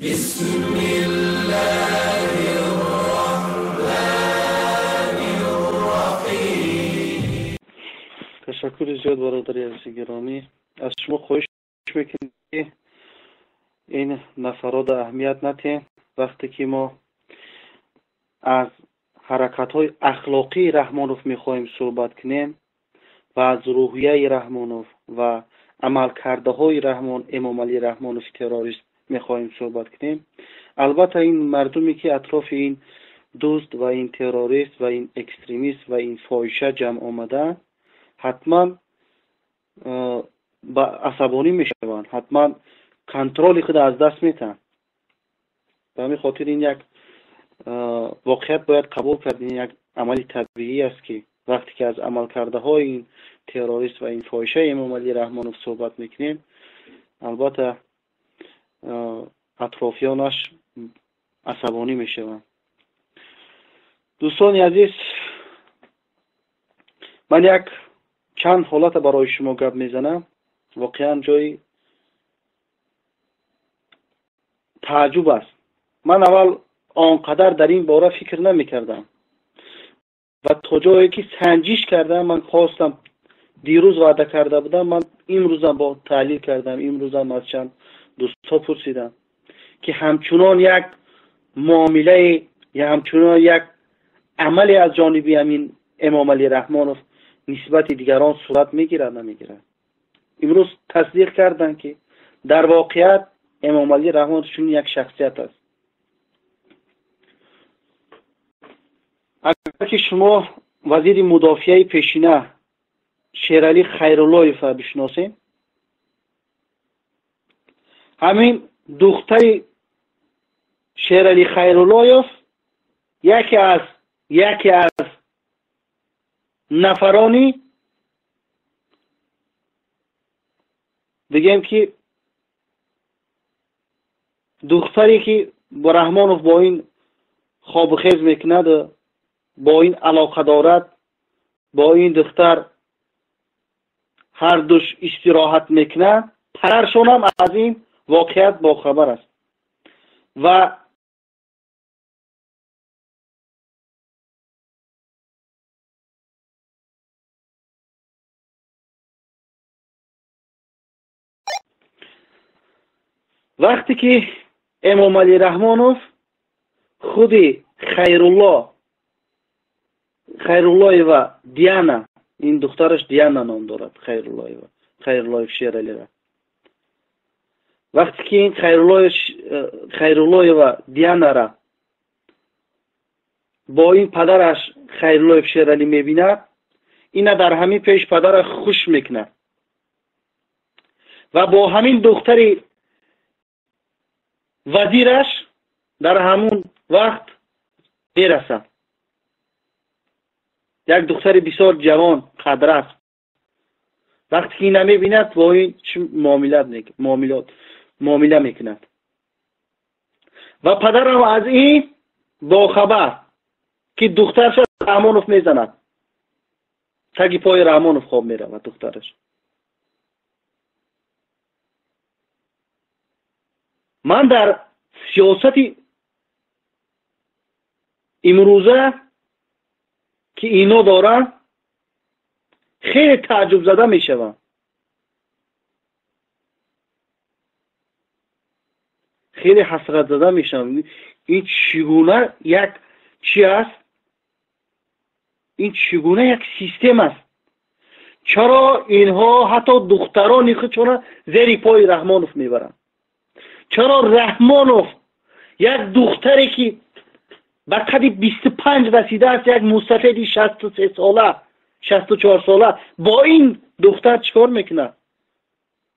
Бисмиллоҳир-раҳмонир-раҳим. Ташаккури зиёд, бародари азизи гиромӣ. Аз шумо хоҳиш мекунем, ки ин нафарро аҳамият натиҳем. Вақте ки мо аз ҳаракатҳои ахлоқии Раҳмонов мехоҳем суҳбат кунем ва аз рӯҳияи Раҳмонов ва амалкардаҳои Раҳмон, Эмомалӣ Раҳмонов террорист мехоҳем суҳбат кунем, албатта ин мардуме ки атрофи ин дузд ва ин террорист ва ин экстремист ва ин фоҳиша ҷамъ омадаанд, ҳатман ба асабонӣ мешаванд, ҳатман контроли худ аз даст метаҳанд. Ба ҳамин хотир ин як воқеият бояд қабул кард, ин як амали табиӣ аст, ки вақте ки аз амалкардаҳои ин террорист ва ин фоҳишаи Эмомалӣ Раҳмонов суҳбат мекунем, албатта атрофиёнаш асабонӣ мешаванд. Дӯстони азиз, ман як чанд ҳолата барои шумо гап мезанам. Воқеан ҷои тааҷҷуб аст. Ман аввал он қадар дар ин бора фикр намекардам ва то ҷое ки санҷиш кардам, ман хостам, дирӯз ваъда карда будам, ман имрӯзам бо таҳлил кардам, имрӯзам аз чанд дӯстҳо пурсидам, ки ҳамчунон як муомилае ё ҳамчунон як амале аз ҷониби ҳамин Эмомалӣ Раҳмонов нисбати дигарон сурат мегирад, намегирад. Имрӯз тасдиқ карданд, ки дар воқеият Эмомалӣ Раҳмонов чунин як шахсият аст. Агар ки шумо вазири мудофиаи пешина Шералӣ Хайруллоевро бишносем, ҳамин духтари Шералӣ Хайруллоев яке аз нафарони бигем ки духтаре ки Раҳмонов бо ин хобу хез мекунад, бо ин алоқа дорад, бо ин духтар ҳар душ истироҳат мекунад, падаршонам аз ин воқеият бохабар аст. Ва вақте ки Эмомалӣ Раҳмонов худи Хайруллоева Диана, ин духтараш Диана ном дорад, Хайруллоева, Хайруллоев Шералира, вақте ки ин Хайруллоева Дианара бо ин падараш Хайруллоев Шералӣ мебинад, ина дар ҳамин пеш падараш хуш мекунад ва бо ҳамин духтари вазираш дар ҳамун вақт мерасад. Як духтари бисёр ҷавон, қадрас. Вақте ки ина мебинад, бо ин чӣ муомила мекунад. Ва падарам аз ин бохабар, ки духтараш Раҳмонов мезанад. Таги пои Раҳмонов хоб меравад духтараш. Ман дар сиёсати имрӯза ки ино доранд, хеле тааҷҷубзада мешавам. Хеле ҳасратзада мешавам. Ин чӣ гуна як чи аст? Ин чӣ гуна як систем аст? Чаро инҳо ҳатто духтарони худшона зери пои Раҳмонов мебаранд? Чаро Раҳмонов як духтаре ки ба қади 25 расидааст, як мустафеди 63 сола, 64 сола, бо ин духтар чӣ кор мекунад?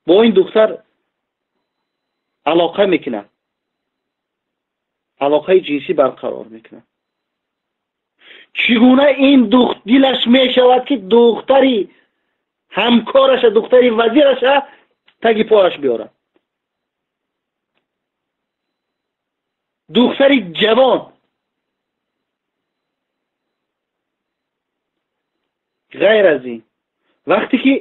Бо ин духтар алоқа мекунад, алоқаи ҷинсӣ барқарор мекунад. Чӣ гуна ин дилаш мешавад, ки духтари ҳамкораша, духтари вазираша таги пояш биёрад? Духтари ҷавон, ғайр аз ин, вақте ки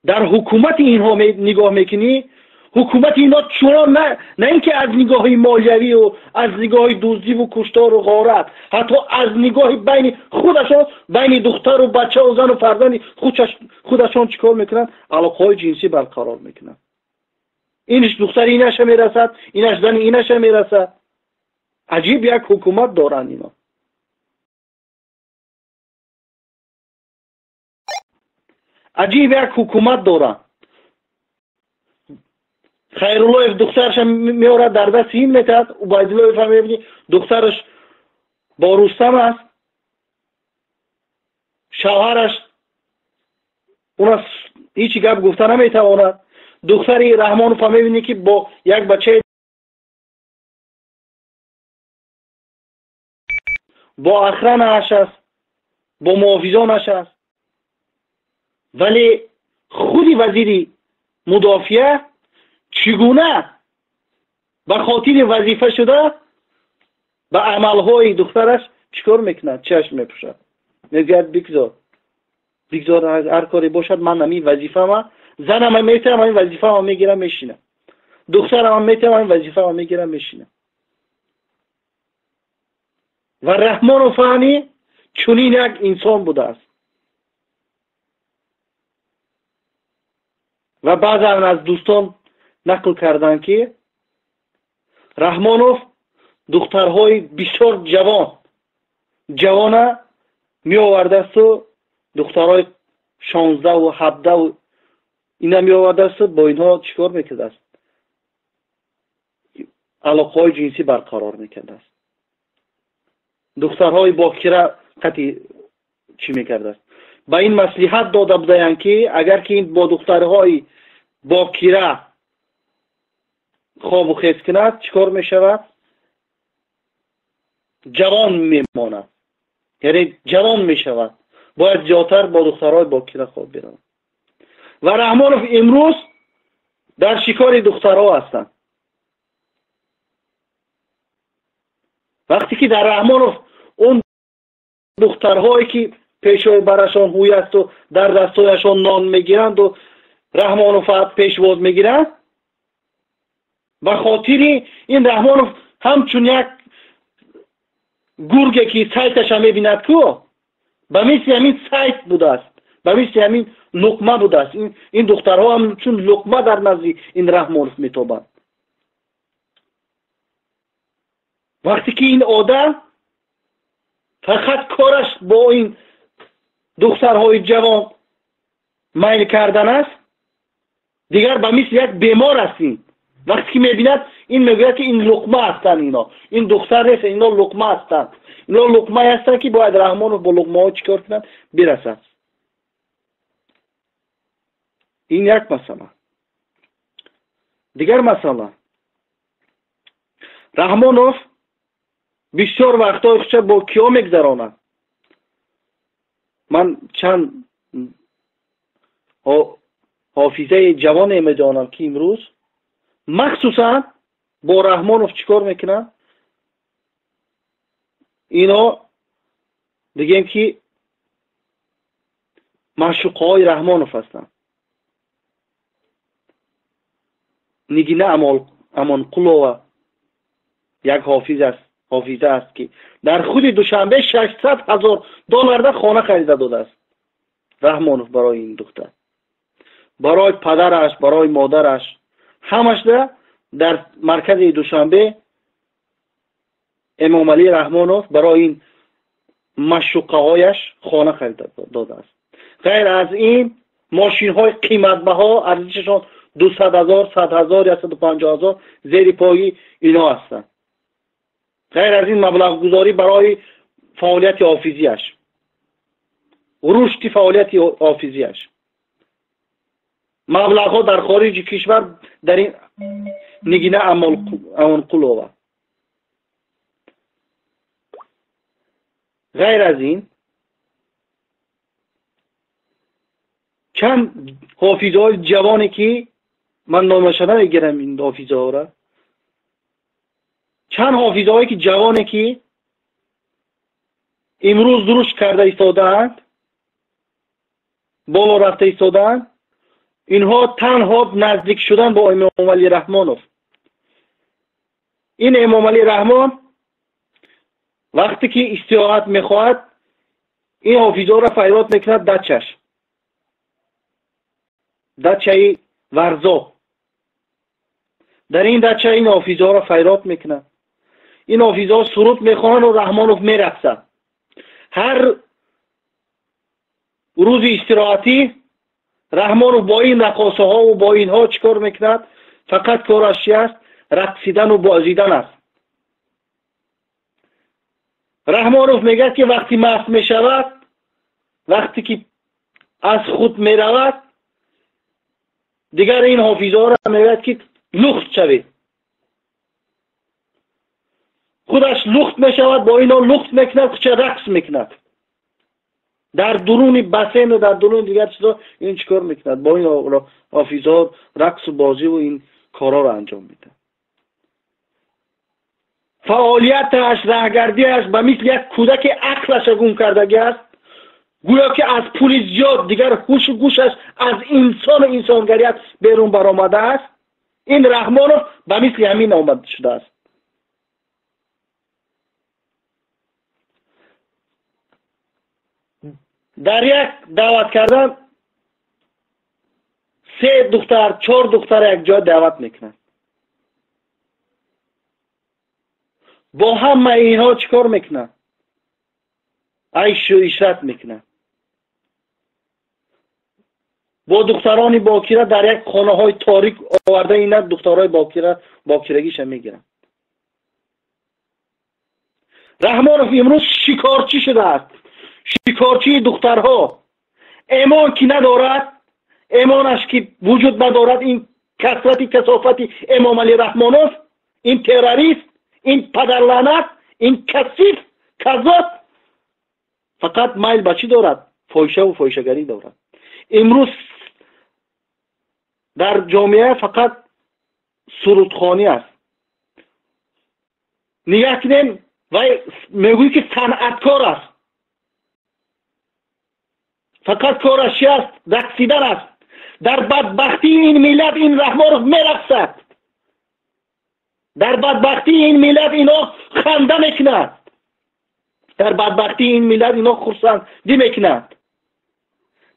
дар ҳукумати инҳо нигоҳ мекунӣ, Ҳукумати ино чунон на ин ки аз нигоҳи молиявию аз нигоҳи дуздиву куштору ғорат, ҳатто аз нигоҳи байни худашон, байни духтару бачаву зану фарзанди худашон чӣ кор мекунанд? Алоқаҳои ҷинсӣ барқарор мекунанд. Инш духтари инаша мерасад, инаш зани инаша мерасад. Аҷиб як ҳукумат доранд ино. Аҷиб як ҳукумат доранд. Хайруллоев духтарша меорад, дар дасти ин метаҳад. Убайдуллоев ҳам мебинӣ, духтараш бо Рустам аст, шавҳараш уна ҳеҷ гап гуфта наметавонад. Духтари Раҳмонов ҳам мебинӣ, ки бо як бачаи бо охранааш аст, бо муҳофизонаш аст. Вале худи вазири мудофиа чӣ гуна ба хотири вазифа шуда ба амалҳои духтараш чӣ кор мекунад? Чашм мепӯшад, мегӯяд бигзор, бигзор ҳар коре бошад, ман ҳамин вазифама, занама метавам, ҳамин вазифама мегирам, мешинам, духтарама метавам, ҳамин вазифама мегирам, мешинам. Ва Раҳмонов ҳами чунин як инсон будааст. Ва баъзан аз дӯстон нақл карданд, ки Раҳмонов духтарҳои бисёр ҷавона меовардасту духтарҳои 16 17 ина меовардасту бо инҳо чӣ кор мекардааст? Алоқаҳои ҷинсӣ барқарор мекардааст. Духтарҳои бокира қатъи чӣ мекардааст? Ба ин маслиҳат дода будаянд, ки агар ки ин бо духтарҳои бокира хобу хез кунад, чӣ кор мешавад? Ҷавон мемонад, яъне ҷавон мешавад. Бояд зиёдтар бо духтарҳои бокира хоб биравад. Ва Раҳмонов имрӯз дар шикори духтарҳо ҳастанд. Вақте ки дар Раҳмонов он духтарҳое ки пешои барашон ҳуй асту дар дастҳояшон нон мегиранду Раҳмонов пешвоз мегиранд, ба хотири ин Раҳмонов ҳамчун як гурге ки сайташа мебинад ку, ба мисли ҳамин сайт будааст, ба мисли ҳамин луқма будааст. Ин духтарҳо ҳамчун луқма дар назди ин Раҳмонов метобанд. Вақте ки ин одам фақат кораш бо ин духтарҳои ҷавон майл кардан аст, дигар ба мисли як бемор аст ин. Вақте ки мебинад, ин мегӯяд, ки ин луқма ҳастанд, ино, ин духтар нест, ино луқма ҳастанд, ино луқмае ҳастанд, ки бояд Раҳмонов бо луқмаҳо чӣ кор кунад? Бирасад. Ин як масъала. Дигар масъала, Раҳмонов бисёр вақтҳои худша бо киё мегзаронад. Ман чанд ҳофизаи ҷавоне медонам, ки имрӯз махсусан бо Раҳмонов чӣ кор мекунанд? Ино бигем, ки маъшуқаҳои Раҳмонов ҳастанд. Нигина Амонқулова як ҳофиз аст, ҳофиза аст, ки дар худи Душанбе 600 000 долларда хона харида додааст Раҳмонов барои ин духтар, барои падараш, барои модараш, ҳамашда дар маркази Душанбе Эмомалӣ Раҳмонов барои ин машуқаҳояш хона харида додааст. Ғайр аз ин, мошинҳои қиматбаҳо, арзишашон 200 000, 100 000, 150 000 зери пои ино ҳастанд. Ғайр аз ин, маблағгузорӣ барои фаъолияти ҳофизияш, рушди фаъолияти ҳофизияш, маблағҳо дар хориҷи кишвар дар ин Нигина Амонқулова. Ғайр аз ин, чанд ҳофизаҳои ҷавоне, ки ман номаша намегирам ин ҳофизаҳоро, чанд ҳофизаҳое ки ҷавоне, ки имрӯз рушд карда истодаанд, боло рафта истодаанд. Инҳо танҳо наздик шудан бо Эмомалӣ Раҳмонов. Ин Эмомалӣ Раҳмон вақте ки истироҳат мехоҳад, ин ҳофизҳоро фарёд мекунад дачаш, дачаи Варзоб. Дар ин дача ин ҳофизҳоро фарёд мекунад. Ин ҳофизҳо суруд мехонанд ва Раҳмонов мерақсад. Ҳар рӯзи истироҳатӣ Раҳмонов бо ин рақосаҳову бо инҳо чӣ кор мекунад? Фақат кораш чи аст? Рақсидану бозидан аст. Раҳмонов мегӯяд, ки вақти маст мешавад, вақте ки аз худ меравад, дигар ин ҳофизҳоро мегӯяд, ки лухт шавед. Худаш лухт мешавад, бо инҳо лухт мекунад, худша рақс мекунад. Дар дуруни бассейну дар дуруни дигар чизо ин чӣ кор мекунад? Бо ин ҳофизҳо рақсу бозиву ин корҳоро анҷом медиҳад. Фаъолияташ, раҳгардиаш ба мисли як кӯдаки ақлаша гум кардагӣ аст, гӯё ки аз пули зиёд дигар ҳушу гӯшаш аз инсону инсонгарият берун баромадааст. Ин Раҳмонов ба мисли ҳамин омад шудааст. Дар як даъват кардан 3 духтар, 4 духтар якҷоя даъват мекунанд. Бо ҳамаи инҳо чӣ кор мекунанд? Айшу ишрат мекунанд. Бо духтарони бокира дар як хонаҳои торик оварда ина духтарои бокирагиша мегиранд. Раҳмонов имрӯз шикорчӣ шудааст. Шикорчии духтарҳо. Эмон ки надорад, эмонаш ки вуҷуд надорад, ин касрати касофати Эмомалӣ Раҳмонов, ин террорист, ин падарлаънат, ин касиф, казоб фақат майл ба чӣ дорад? Фоҳишаву фоҳишагарӣ дорад. Имрӯз дар ҷомеа фақат сурудхонӣ аст. Нигаҳ кунем, вай мегӯӣ ки санъаткор аст. Фақат кораш чи аст? Рақсидан аст. Дар бадбахтии ин миллат ин Раҳмонов мерақсад. Дар бадбахтии ин миллат ино ханда мекунад. Дар бадбахтии ин миллат ино хурсандӣ мекунад.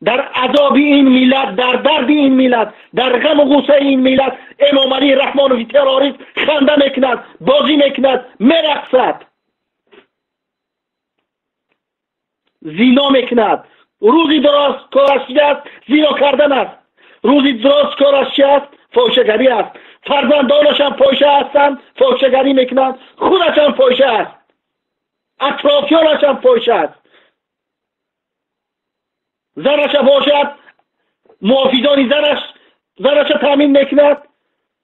Дар азоби ин миллат, дар дарди ин миллат, дар ғаму ғуссаи ин миллат Эмомалӣ Раҳмонови террорист ханда мекунад, бозӣ мекунад, мерақсад, зино мекунад. Рӯзи дароз кораш чи аст? Зино кардан аст. Рӯзи дароз кораш чи аст? Фоҳишагарӣ аст. Фарзандонашам фоҳиша ҳастанд, фоҳишагарӣ мекунанд, худашам фоҳиша аст, атрофиёнашам фоҳиша аст. Занаша бошад, муҳофизони занаша таъмин мекунад,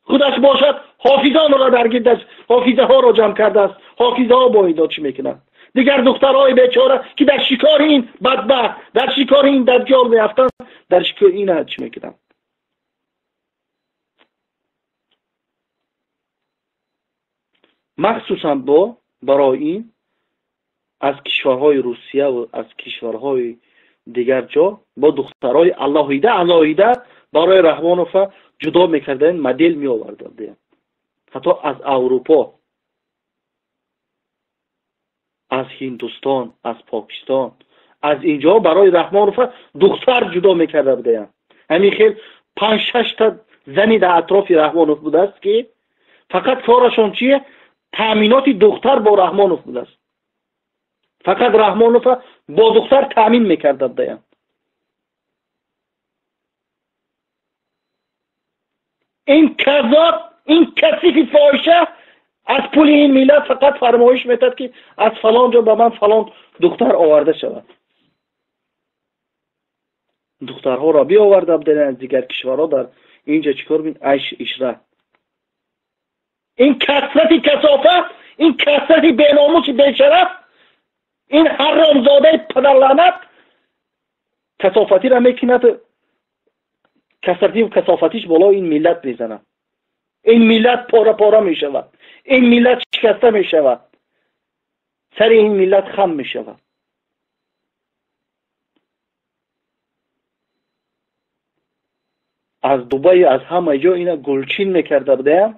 худаш бошад, ҳофизонро дар гирдаш ҳофизаҳоро ҷамъ кардааст, ҳофизаҳо бо инҳо чӣ мекунанд? Дигар духтарҳои бечора ки дар шикори ин бадбахт, дар шикори ин даҷҷол меафтанд, дар шикори ин чӣ мекунанд? Махсусан бо барои ин аз кишварҳои Русия ва аз кишварҳои дигар ҷо бо духтарҳои алоҳида алоҳида барои Раҳмонова ҷудо мекарданд, модел меоварданд. Ҳатто аз Аврупо, аз Ҳиндустон, аз Покистон, аз инҷо барои Раҳмонова духтар ҷудо мекарда буданд. Ҳамин хел 5-6 та зани дар атрофи Раҳмонов будааст, ки фақат корашон чие? Таъминоти духтар бо Раҳмонов будааст. Фақат Раҳмонова бо духтар таъмин мекарда буданд. Ин казоб, ин касифи фоҳиша аз пули ин миллат фақат фармоиш метад, ки аз фалон ҷо ба ман фалон духтар оварда шавад. Духтарҳоро биоварда буданд аз дигар кишварҳо, дар инҷа чӣ кор бин? Айш ишрат. Ин касрати касофат, ин касрати беномуси бешараф, ин ҳаромзодаи падарлаънат касофатиро мекунад, касративу касофатиш болои ин миллат мезанад. Ин миллат пора пора мешавад, ин миллат шикаста мешавад, сари ин миллат хам мешавад. Аз Дубай, аз ҳама ҷо ина гулчин мекарда будаянд.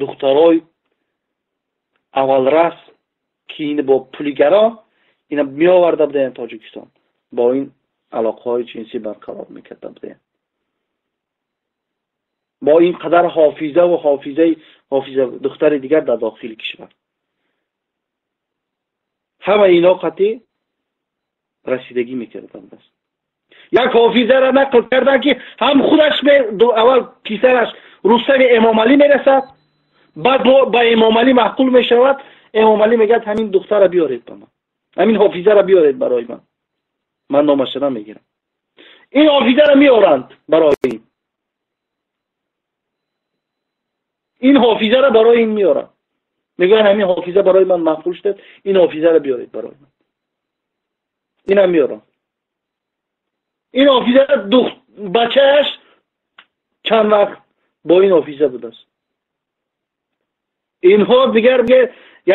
Духтарои аввалрас, ки ин бо пули гарон ина меоварда будаянд Тоҷикистон. Бо ин алоқаҳои ҷинсӣ барқарор мекарда будаянд. Бо ин қадар ҳофизаву ҳофиза духтари дигар дар дохили кишвар. Ҳама ино қатъи расидагӣ мекарданд. Як ҳофизаро нақл карданд, ки ҳам худаш аввал писараш Рустами Эмомалӣ мерасад, баъд ба Эмомалӣ маъқул мешавад. Эмомалӣ мегӯяд ҳамин духтарро биёред ба ман, ҳамин ҳофизаро биёред барои ман, ман номашро намегирам. Ин ҳофизаро меоранд барои ин, ин ҳофизаро барои ин меоранд. Мегӯянд ҳамин ҳофиза барои ман маъқул шудааст, ин ҳофизаро биёред барои ман. Инам меоранд. Ин ҳофиза бачааш чанд вақт бо ин ҳофиза будааст. Инҳо дигар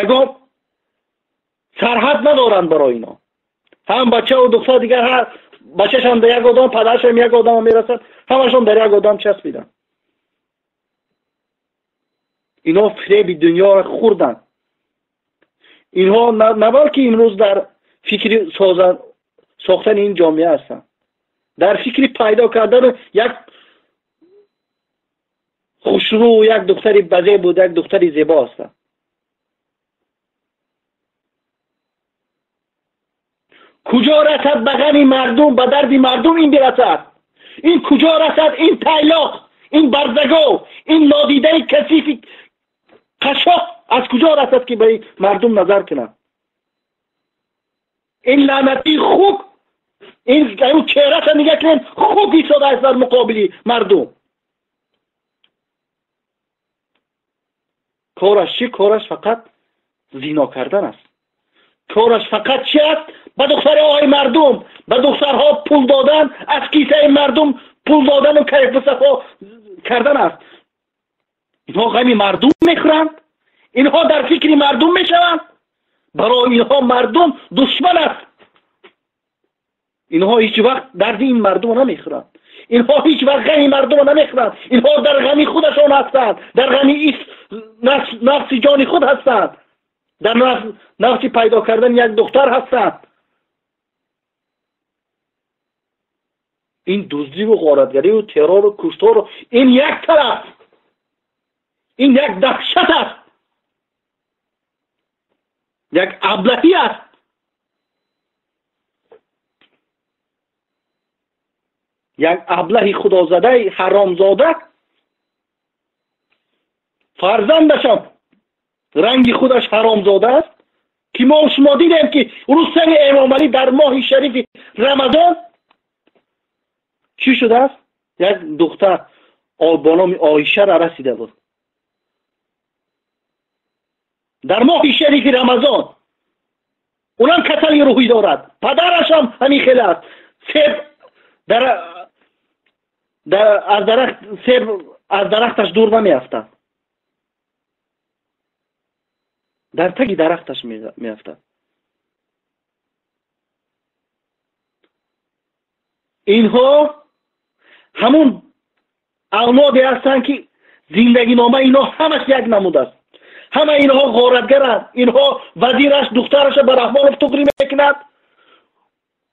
ягон сарҳад надоранд барои инҳо. Ҳам бачаву духтар дигар ҳар бачашам дар як одам, падарашам як одам мерасад, ҳамашон дар як одам часпиданд. Инҳо фиреби дунёро хӯрданд. Инҳо на балки имрӯз дар фикри сохтани ин ҷомеа ҳастанд, дар фикри пайдо кардани як хушрӯ, як духтари базеб буд, як духтари зебо ҳастанд. Куҷо расад ба ғами мардум, ба дарди мардум ин бирасад? Ин куҷо расад ин тайлоқ, ин барзагов, ин нодидаи касифи қашоқ аз куҷо расад, ки ба мардум назар кунад? Ин лаънатии хук, ин чеҳраша нигаҳ кунем, хук истодааст дар муқобили мардум. Кораш чӣ? Кораш фақат зино кардан аст. Кораш фақат чи аст? Ба духтарҳои мардум, ба духтарҳо пул додан, аз кисаи мардум пул додану кайфу сафо кардан аст. Инҳо ғами мардум мехӯранд, инҳо дар фикри мардум мешаванд. Барои инҳо мардум душман аст. Инҳо ҳеҷ вақт дарди ин мардумро намехӯранд. Инҳо ҳеҷ вақт ғами мардумро намехӯранд. Инҳо дар ғами худашон ҳастанд, дар ғами нафси ҷони худ ҳастанд, дар нафси пайдо кардани як духтар ҳастанд. Ин дуздиву ғоратгариву террору куштору ин як тараф, ин як даҳшат аст, як аблаҳӣ аст. Як аблаҳи худозадаи ҳаромзода фарзандашам ранги худаш ҳаромзода аст, ки мо шумо дидем, ки Рустами Эмомалӣ дар моҳи шарифи Рамазон чӣ шудааст? Як духтар бо номи Оишаро расида буд. Дар моҳи шарифи Рамазон унам касали рӯҳӣ дорад, падарашам ҳамин хел аст. Себ аз дарахт, себ аз дарахташ дур намеафтад, дар таги дарахташ меафтад. Инҳо ҳамун авлоде ҳастанд, ки зиндагиномаи инҳо ҳамаш як намуд аст. Ҳама инҳо ғоратгаранд. Инҳо вазираш духтараша ба Раҳмонов туғрӣ мекунад,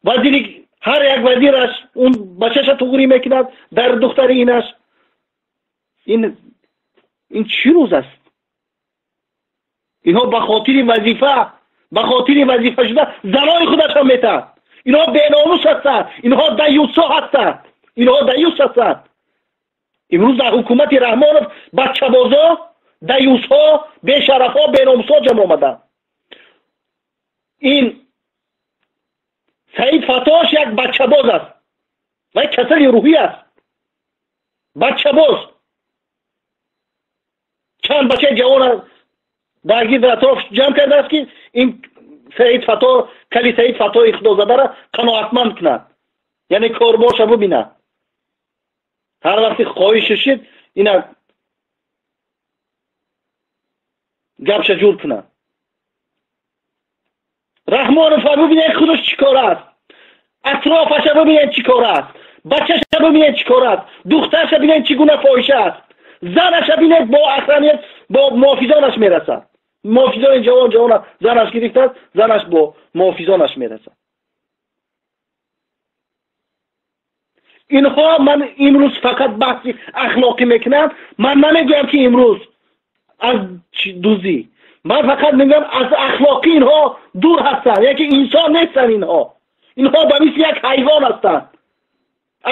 вазири ҳар як вазираш он бачаша туғрӣ мекунад дар духтари инаш. Ин чӣ рӯз аст? Инҳо ба хотири вазифа, ба хотири вазифа шуда занони худашон метаҳанд. Инҳо беномус ҳастанд, инҳо даюсо ҳастанд, инҳо даюс ҳастанд. Имрӯз дар ҳукумати Раҳмонов бачабозо, даюсҳо, бешарафҳо, беномусҳо ҷамъ омаданд. Ин Саид Фатош як бачабоз аст ва як касали рӯҳӣ аст. Бачабоз чанд бачаи ҷавон дар гирди атроф ҷамъ кардааст, ки ин Саид Фато, кали Саид Фатои худозадаро қаноатманд кунад, яъне корборша бубинад. Ҳар вақте хоҳиш шид ина гапша ҷур кунад. Раҳмонов бубинед худаш чӣ кор аст, атрофаша бубинед чӣ кор аст. Бачаша бибинед чӣ кор аст, духтарша бинед чӣ гуна фоҳиша аст, занаша бинед бо охраният, бо муҳофизонаш мерасад. Муҳофизони ҷавон ҷавона занаш гирифтааст, занаш бо муҳофизонаш мерасад. Инҳо ман имрӯз фақат баҳси ахлоқӣ мекунам. Ман намегӯям ки имрӯз аз дуздӣ, ман фақат мегӯям аз ахлоқӣ инҳо дур ҳастанд, яке инсон нестанд инҳо. Инҳо ба мисли як ҳайвон ҳастанд.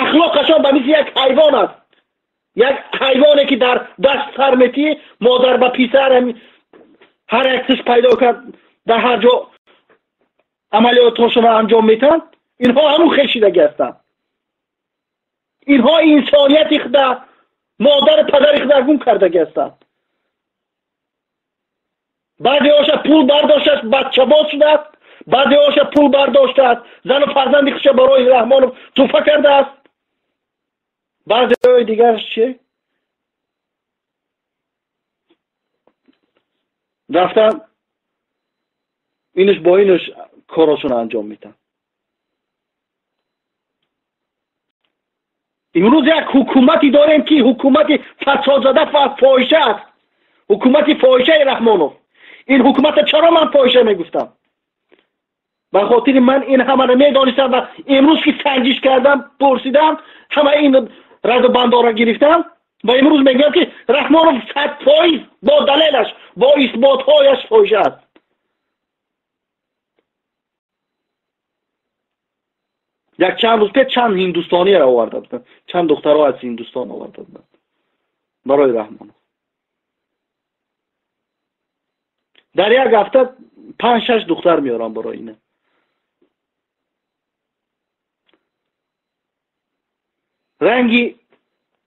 Ахлоқашон ба мисли як ҳайвон аст. Як ҳайвоне ки дар даст сар метиҳӣ, модар ба писар ҳар як тиш пайдо кард, дар ҳар ҷо амалиётҳошонро анҷом метиҳанд. Инҳо ҳамун хешидагӣ ҳастанд. Инҳо инсонияти худа, модару падари худа гум кардагӣ ҳастанд. Баъзеҳоша пул бардоштааст, бачабоз шудааст. Баъзеҳоша пул бардоштааст, зану фарзанди худша барои Раҳмонов туҳфа кардааст. Баъзеҳои дигараш чи? Рафтан инаш бо инаш корашонро анҷом медиҳанд. Имрӯз як ҳукумате дорем ки ҳукумати фасодзада фоҳиша аст. Ҳукумати фоҳишаи Раҳмонов. Ин ҳукуматро чаро ман фоҳиша мегуфтам? Ба хотири ман ин ҳамаро медонистам ва имрӯз ки санҷиш кардам, пурсидам, ҳама ин раду бандора гирифтам ва имрӯз мегӯям ки Раҳмонов 100% бо далелаш, бо исботҳояш фоҳиша аст. Як чанд рӯз пеш чанд ҳиндустониро оварда буданд, чанд духтарҳо аз Ҳиндустон оварда буданд барои Раҳмонов. Дар як ҳафта 5-6 духтар меорам барои ина. Ранги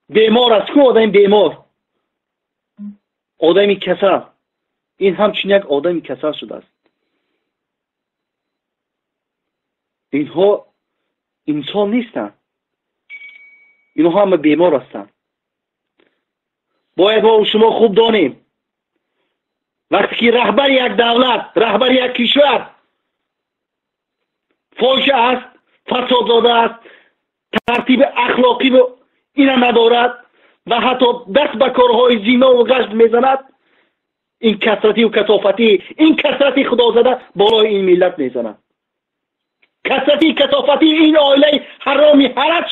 бемор аст ку, одами бемор, одами касал. Ин ҳамчун як одами касал шудааст. Инҳо инсон нестанд, инҳо ҳама бемор ҳастанд. Бояд мо шумо хуб донем, вақте ки раҳбари як давлат, раҳбари як кишвар фоҳиша аст, фасодзода аст, тартиби ахлоқӣ ина надорад ва ҳатто даст ба корҳои зинову ғашд мезанад, ин касратию касофатӣ, ин касрати худозада болои ин миллат мезанад. Касрати касофатӣ ин оилаи ҳароми ҳараҷ,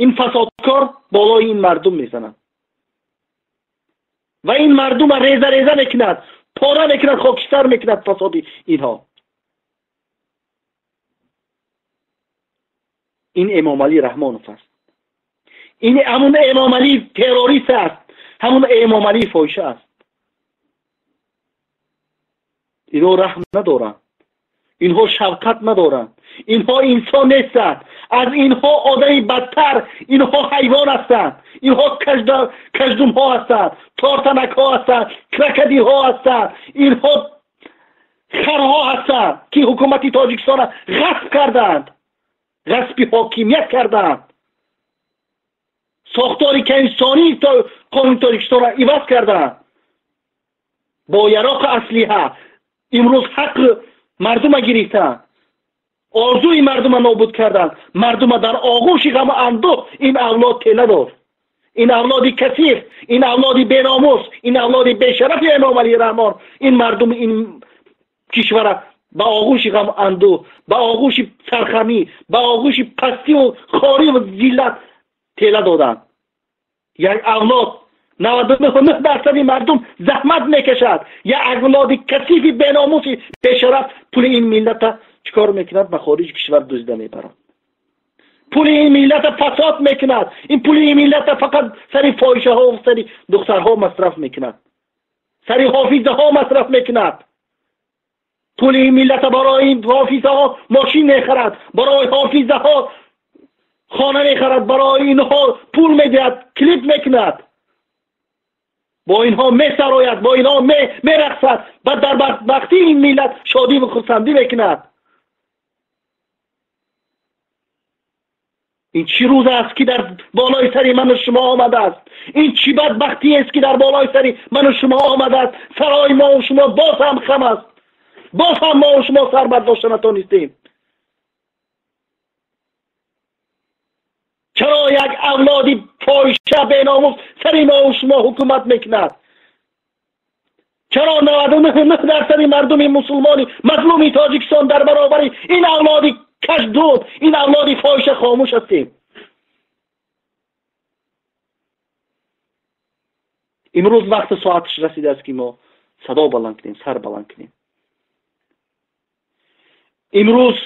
ин фасодкор болои ин мардум мезанад ва ин мардумро реза реза мекунад, пора мекунад, хокистар мекунад фасоди инҳо. Ин Эмомалӣ Раҳмонов аст. Ин ҳамун Эмомалӣ террорист аст, ҳамун Эмомалӣ фоҳиша аст. Инҳо раҳм надоранд, инҳо шафқат надоранд, инҳо инсон нестанд. Аз инҳо одами бадтар, инҳо ҳайвон ҳастанд, инҳо каждумҳо ҳастанд, тортанакҳо ҳастанд, крокодилҳо ҳастанд, инҳо харҳо ҳастанд ки ҳукумати Тоҷикистонро ғасб карданд, ғасби ҳокимият карданд, сохтори конститутсионии қонуни Тоҷикистонро иваз карданд бо яроқу аслиҳа. Имрӯз ҳаққи мардума гирифтанд, орзуи мардума нобуд карданд, мардума дар оғӯши ғаму андӯҳ ин авлод тела дод. Ин авлоди касиф, ин авлоди беномус, ин авлоди бешарафи Эмомалӣ Раҳмон ин мардуми ин кишвара ба оғӯши ғаму андӯҳ, ба оғӯши сархамӣ, ба оғӯши пастиву хориву зиллат тела доданд. Як авлод 99% мардум заҳмат мекашад. Як авлоди касифи беномуси бешараф пули ин миллата чикор мекунад? Ба хориҷи кишвар дуздида мебарад. Пули ин миллата фасод мекунад. Ин пули ин миллата фақат сари фоҳишаҳо ва сари духтарҳо масраф мекунад, сари ҳофизаҳо масраф мекунад. Пули ин миллата барои ин ҳофизаҳо мошин мехарад, барои ҳофизаҳо хона мехарад, барои инҳо пул медиҳад, клип мекунад, бо инҳо месарояд, бо инҳо мерақсад ва дар бадбахтии ин миллат шодиву хурсандӣ мекунад. Ин чӣ рӯз аст ки дар болои сари ману шумо омадааст? Ин чӣ бадбахтиест ки дар болои сари ману шумо омадааст? Сарои мову шумо боз ҳам хам аст, боз ҳам мову шумо сар бардошта натонистем. Чаро як авлоди фоҳиша беномус сари мо шумо ҳукумат мекунад? Чаро 99% мардуми мусулмони мазлуми Тоҷикистон дар баробари ин авлоди кашдуд, ин авлоди фоҳиша хомӯш ҳастем? Имрӯз вақти соаташ расидааст, ки мо садо баланд кунем, сар баланд кунем. Имрӯз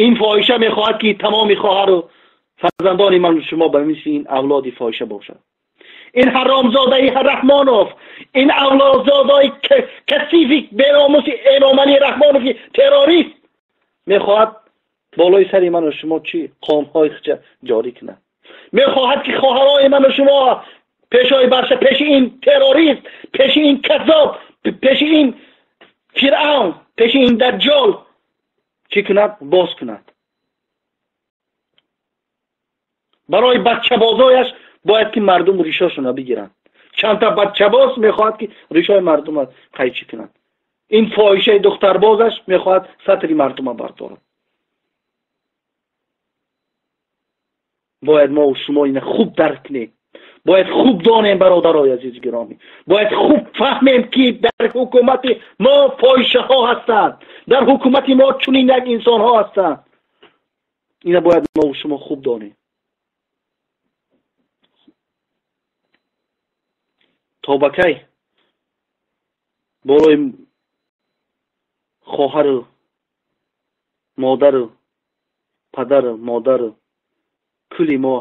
ин фоҳиша мехоҳад, ки тамоми хоҳару фарзандони ман шумо ба мисли ин авлоди фоҳиша бошад. Ин ҳаромзодаи Раҳмонов, ин авлодзодаи касифи беномуси Эмомалӣ Раҳмонови террорист мехоҳад болои сари ману шумо чӣ қонунҳои худша ҷорӣ кунад. Мехоҳад, ки хоҳарои ману шумо пешои барша, пеши ин террорист, пеши ин каззоб, пеши ин фиръавн, пеши ин даҷҷол чӣ кунад? Боз кунад. Барои бачабозояш бояд ки мардум ришошонро бигиранд. Чандта бачабоз мехоҳад, ки ришои мардумро қайчӣ кунад. Ин фоҳишаи духтарбозаш мехоҳад сатри мардумро бардорад. Бояд мо шумо ина хуб дарк кунем. Бояд хуб донем, бародарои азизи гиромӣ. Бояд хуб фаҳмем, ки дар ҳукумати мо фоҳишаҳо ҳастанд, дар ҳукумати мо чунин як инсонҳо ҳастанд. Ина бояд мо шумо хуб донем. То ба кай болои хоҳару модару падару модару кулли мо,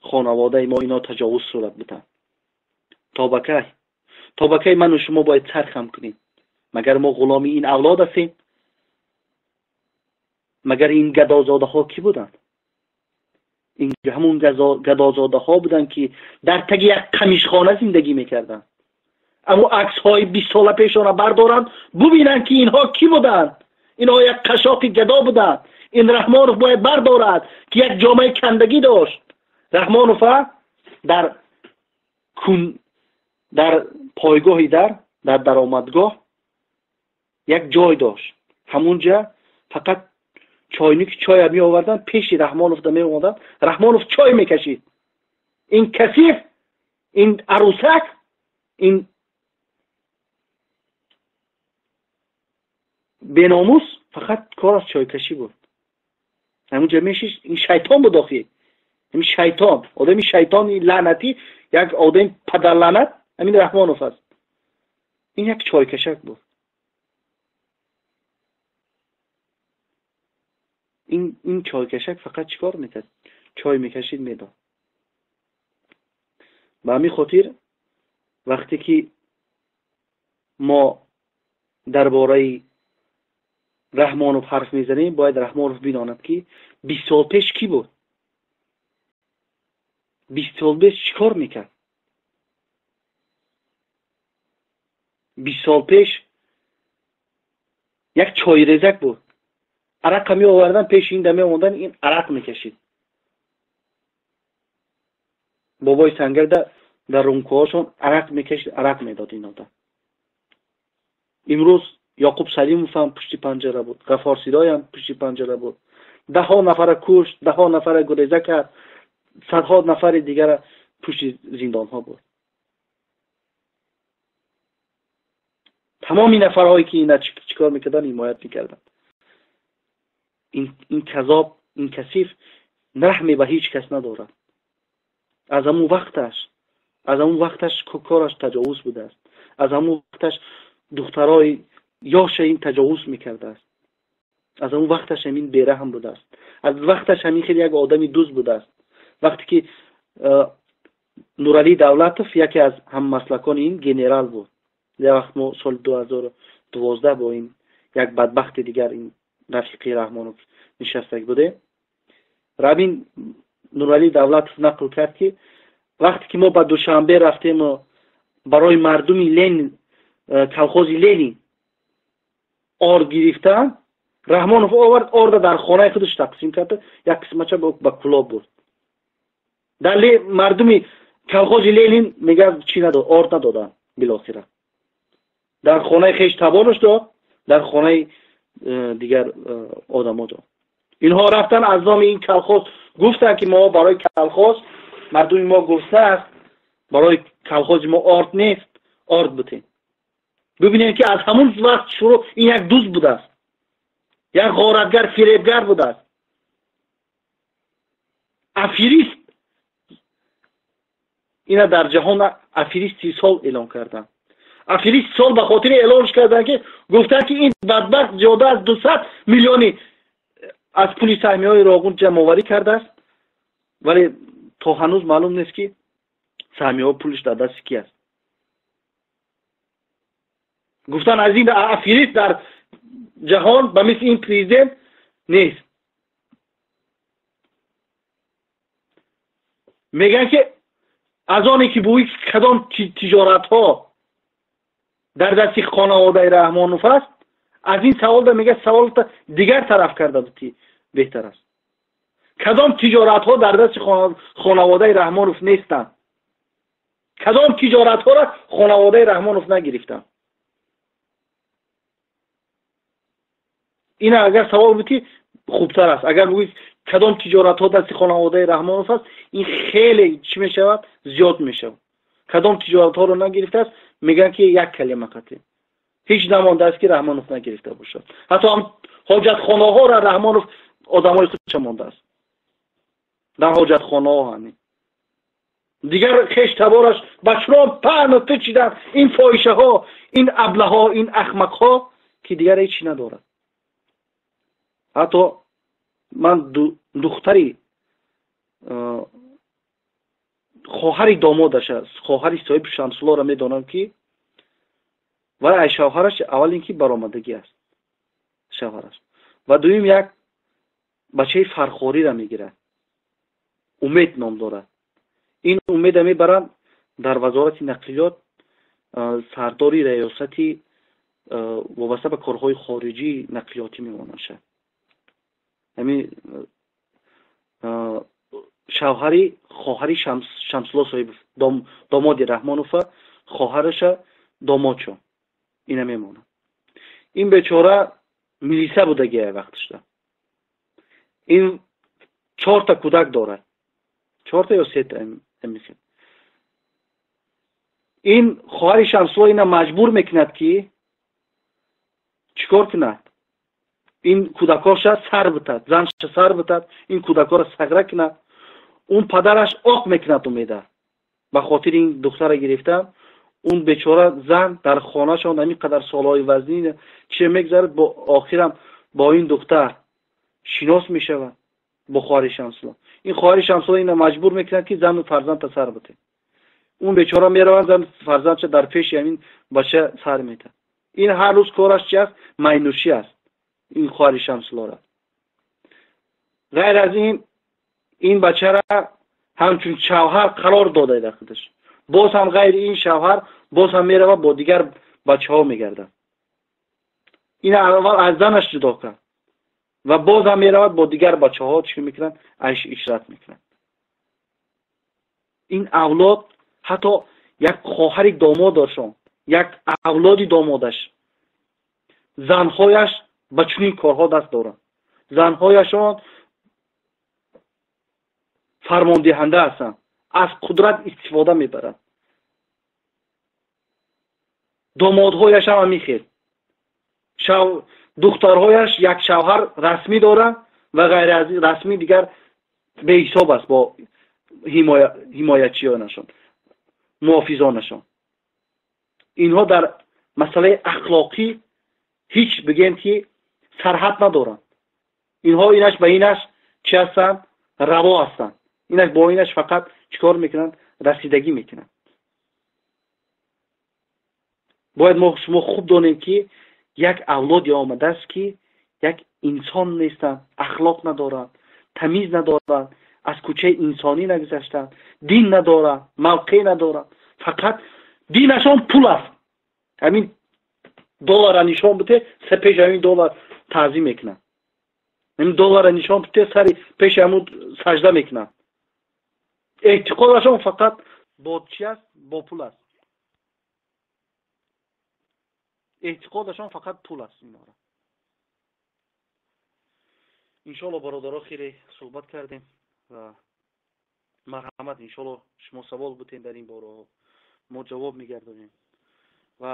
хонаводаи мо ино таҷовуз сурат биданд? То ба кай? То ба кай ману шумо бояд сар хам кунем? Магар мо ғуломи ин авлод ҳастем? Магар ин гадозодаҳо кӣ буданд? Ин ҳамун гадозодаҳо буданд, ки дар таги як қамишхона зиндагӣ мекарданд. Аммо аксҳои 20 сола пешона бардоранд, бубинанд, ки инҳо кӣ буданд. Инҳо як қашоқи гадо буданд. Ин Раҳмонов бояд бардорад, ки як ҷомаи кандагӣ дошт. Раҳмонова дар пойгоҳи дар даромадгоҳ як ҷой дошт. Ҳамунҷа фақат чойники чоя меоварданд, пеши Раҳмонов меомаданд. Раҳмонов чой мекашид. Ин касиф, ин арӯсак, ин беномус фақат кораш чойкашӣ буд. Ҳамунҷа мешишт. Ин шайтон буд охи. Ин шайтон, одами шайтони лаънатӣ, як одами падарлаънат ҳамин Раҳмонов аст. Ин як чойкашак буд. Ин чойкашак фақат чӣ кор мекард? Чой мекашид, медод. Ба ҳамин хотир вақте ки мо дар бораи Раҳмонов ҳарф мезанем, бояд Раҳмонов бидонад, ки 20 сол пеш кӣ буд, 20 сол пеш чӣ кор мекард. 20 сол пеш як чойрезак буд. Арақа меовардан, пеши ин да меомадан, ин арақ мекашид. Бобои Сангарда дар рункоҳошон арақ мекашид, арақ медод ин одам. Имрӯз Ёқуб Салимов ҳам пушти панҷара буд, Ғаффор Сидой ҳам пушти панҷара буд. Даҳҳо нафара кушт, даҳҳо нафара гуреза кард, садҳо нафари дигара пушти зиндонҳо буд. Тамоми нафарҳое, ки ина чӣ кор мекарданд, ҳимоят мекарданд. Ин казоб, ин касиф раҳме ба ҳеҷ кас надорад. Аз ҳамун вақташ кораш таҷовуз будааст. Аз ҳамун вақташ духтарои ёша ин таҷовуз мекардааст. Аз ҳамун вақташ ҳамин бераҳм будааст. Аз вақташ ҳамин хеле як одами дузд будааст. Вақте ки Нуралӣ Давлатов яке аз ҳаммаслакони ин генерал буд. Як вақт мо соли 2012 бо ин як бадбахти дигар, ин рафиқи Раҳмонов, нишастак будем. Равин Нуралӣ Давлатов нақл кард, ки вақте ки мо ба Душанбе рафтему барои мардуми Ленин, колхози Ленин ор гирифтан, Раҳмонов овард, орда дар хонаи худаш тақсим кард, як қисмача ба Кӯлоб бурд. Дар мардуми колхози Ленин мегӯяд, чӣ надод, орд надоданд билохира. Дар хонаи хеш табонаш дод, дар хонаи дигар одамо дод. Инҳо рафтан аз номи ин колхоз Гуфтанд ки мо барои колхоз, мардуми мо гурусна аст, барои колхози мо орд нест, орд бутем. Бибинем ки аз ҳамун вақт шурӯъ ин як дузд будааст, як ғоратгар, фиребгар будааст, аферист. Ина дар ҷаҳон аферисти сол эълон карданд. Аферист сол ба хотири эълонш карданд ки гуфтанд ки ин бадбахт зиёда аз 200 миллиони аз пули саҳмиҳои Роғун ҷамъоварӣ кардааст, вале то ҳанӯз маълум нест ки саҳмиҳо пулиш дар дасти ки аст. Гуфтан аз ин аферист дар ҷаҳон ба мисли ин президент нест. Мегӯянд ки аз оне ки бӯи кадом тиҷоратҳо дар дасти хонаводаи Раҳмонов аст, аз ин саволда мегӯяд саволта дигар тараф карда буд ки беҳтар аст. Кадом тиҷоратҳо дар дасти хонаводаи Раҳмонов нестанд? Кадом тиҷоратҳоро хонаводаи Раҳмонов нагирифтанд? Ин агар савол буд ки хубтар аст. Агар бигӯед кадом тиҷоратҳо дасти хонаводаи Раҳмонов аст, ин хеле чӣ мешавад? Зиёд мешавад. Кадом тиҷоратҳоро нагирифтааст, мегӯянд ки як калима қатъӣ. Ҳеҷ намондааст ки Раҳмонов нагирифта бошад. Ҳатто ҳам ҳоҷатхонаҳоро Раҳмонов одамои худша мондааст. Дар ҳоҷатхонаҳо ҳамин. Дигар хештабораш ба чунон паҳну печиданд ин фоҳишаҳо, ин аблаҳо, ин ахмақҳо ки дигар ҳеҷ чӣ надорад. Ҳатто ман духтари хоҳари домодаш аст, хоҳари соҳиби Шамсуллоро медонам ки вай ай шавҳараш аввал ин ки баромадагӣ аст шавҳараш, ва дуюм як бачаи фархориро мегирад, Умед ном дорад. Ин Умеда мебаранд дар вазорати нақлиёт, сардори раёсати вобаста ба корҳои хориҷии нақлиётӣ мемонанд. Ҳамин шавҳари хоҳари Шамсулло соҳибов, домоди Раҳмонова, хоҳараша домодшо ина мемонад. Ин бечора милиса будагия вақташда. Ин 4 кӯдак дорад, 4 ё 3 мисл. Ин хоҳари Шамсулло ина маҷбур мекунад ки чӣ кор кунад? Ин кӯдакоша сар битад, занша сар битад, ин кӯдакоро сагра кунад. Он падараш оқ мекунад Умеда. Ба хотири ин духтара гирифтан, он бечора зан дар хонашон ҳамин қадар солҳои вазнин че мегзарад, бо охирам бо ин духтар шинос мешавад, бо хоҳари Шамсулло. Ин хоҳари Шамсулло ина маҷбур мекунад ки зану фарзандта сар битед. Он бечора меравад, зан фарзандша дар пеши ҳамин бача сар метад. Ин ҳар рӯз кораш чи аст? Майнӯшӣ аст ин хоҳари Шамсуллоро. Ғайр аз ин, ин бачара ҳамчун шавҳар қарор дода дар худаш. Боз ҳам ғайри ин шавҳар боз ҳам меравад бо дигар бачаҳо мегардад. Ин аввал аз занаш ҷудо кард ва боз ҳам меравад бо дигар бачаҳо чӣ мекунанд? Айш ишрат мекунанд. Ин авлод ҳатто як хоҳари домодашон, як авлоди домодаш, занҳояш ба чунин корҳо даст доранд. Занҳояшон фармондиҳанда ҳастанд, аз қудрат истифода мебаранд. Домодҳояш ҳам ҳамин хел. Духтарҳояш як шавҳар расмӣ доранд ва ғайр аз расмӣ дигар беҳисоб аст бо ҳимоятчиёнашон, муҳофизонашон. Инҳо дар масъалаи ахлоқӣ ҳеҷ бигем ки сарҳад надоранд. Инҳо инаш ба инаш чӣ ҳастанд? Раво ҳастанд. Инаш бо инаш фақат чӣ кор мекунанд? Расидагӣ мекунанд. Бояд мо шумо хуб донем ки як авлоде омадааст ки як инсон нестанд, ахлоқ надоранд, тамиз надоранд, аз кӯчаи инсонӣ нагузаштанд, дин надоранд, мавқеъ надоранд. Фақат динашон пул аст. Ҳамин долларро нишон бите, пеши ҳамин доллар таъзим мекунанд. Ҳамин долларро нишон бите, сари пеши ҳамун сажда мекунанд. Эътиқодашон фақат бо чӣ аст? Бо пул аст. Эътиқодашон фақат пул аст инҳоро. Иншоалло бародаро хеле суҳбат кардем. Ва марҳамат, иншоалло шумо савол бутен дар ин бораҳо, мо ҷавоб мегардонем. Ва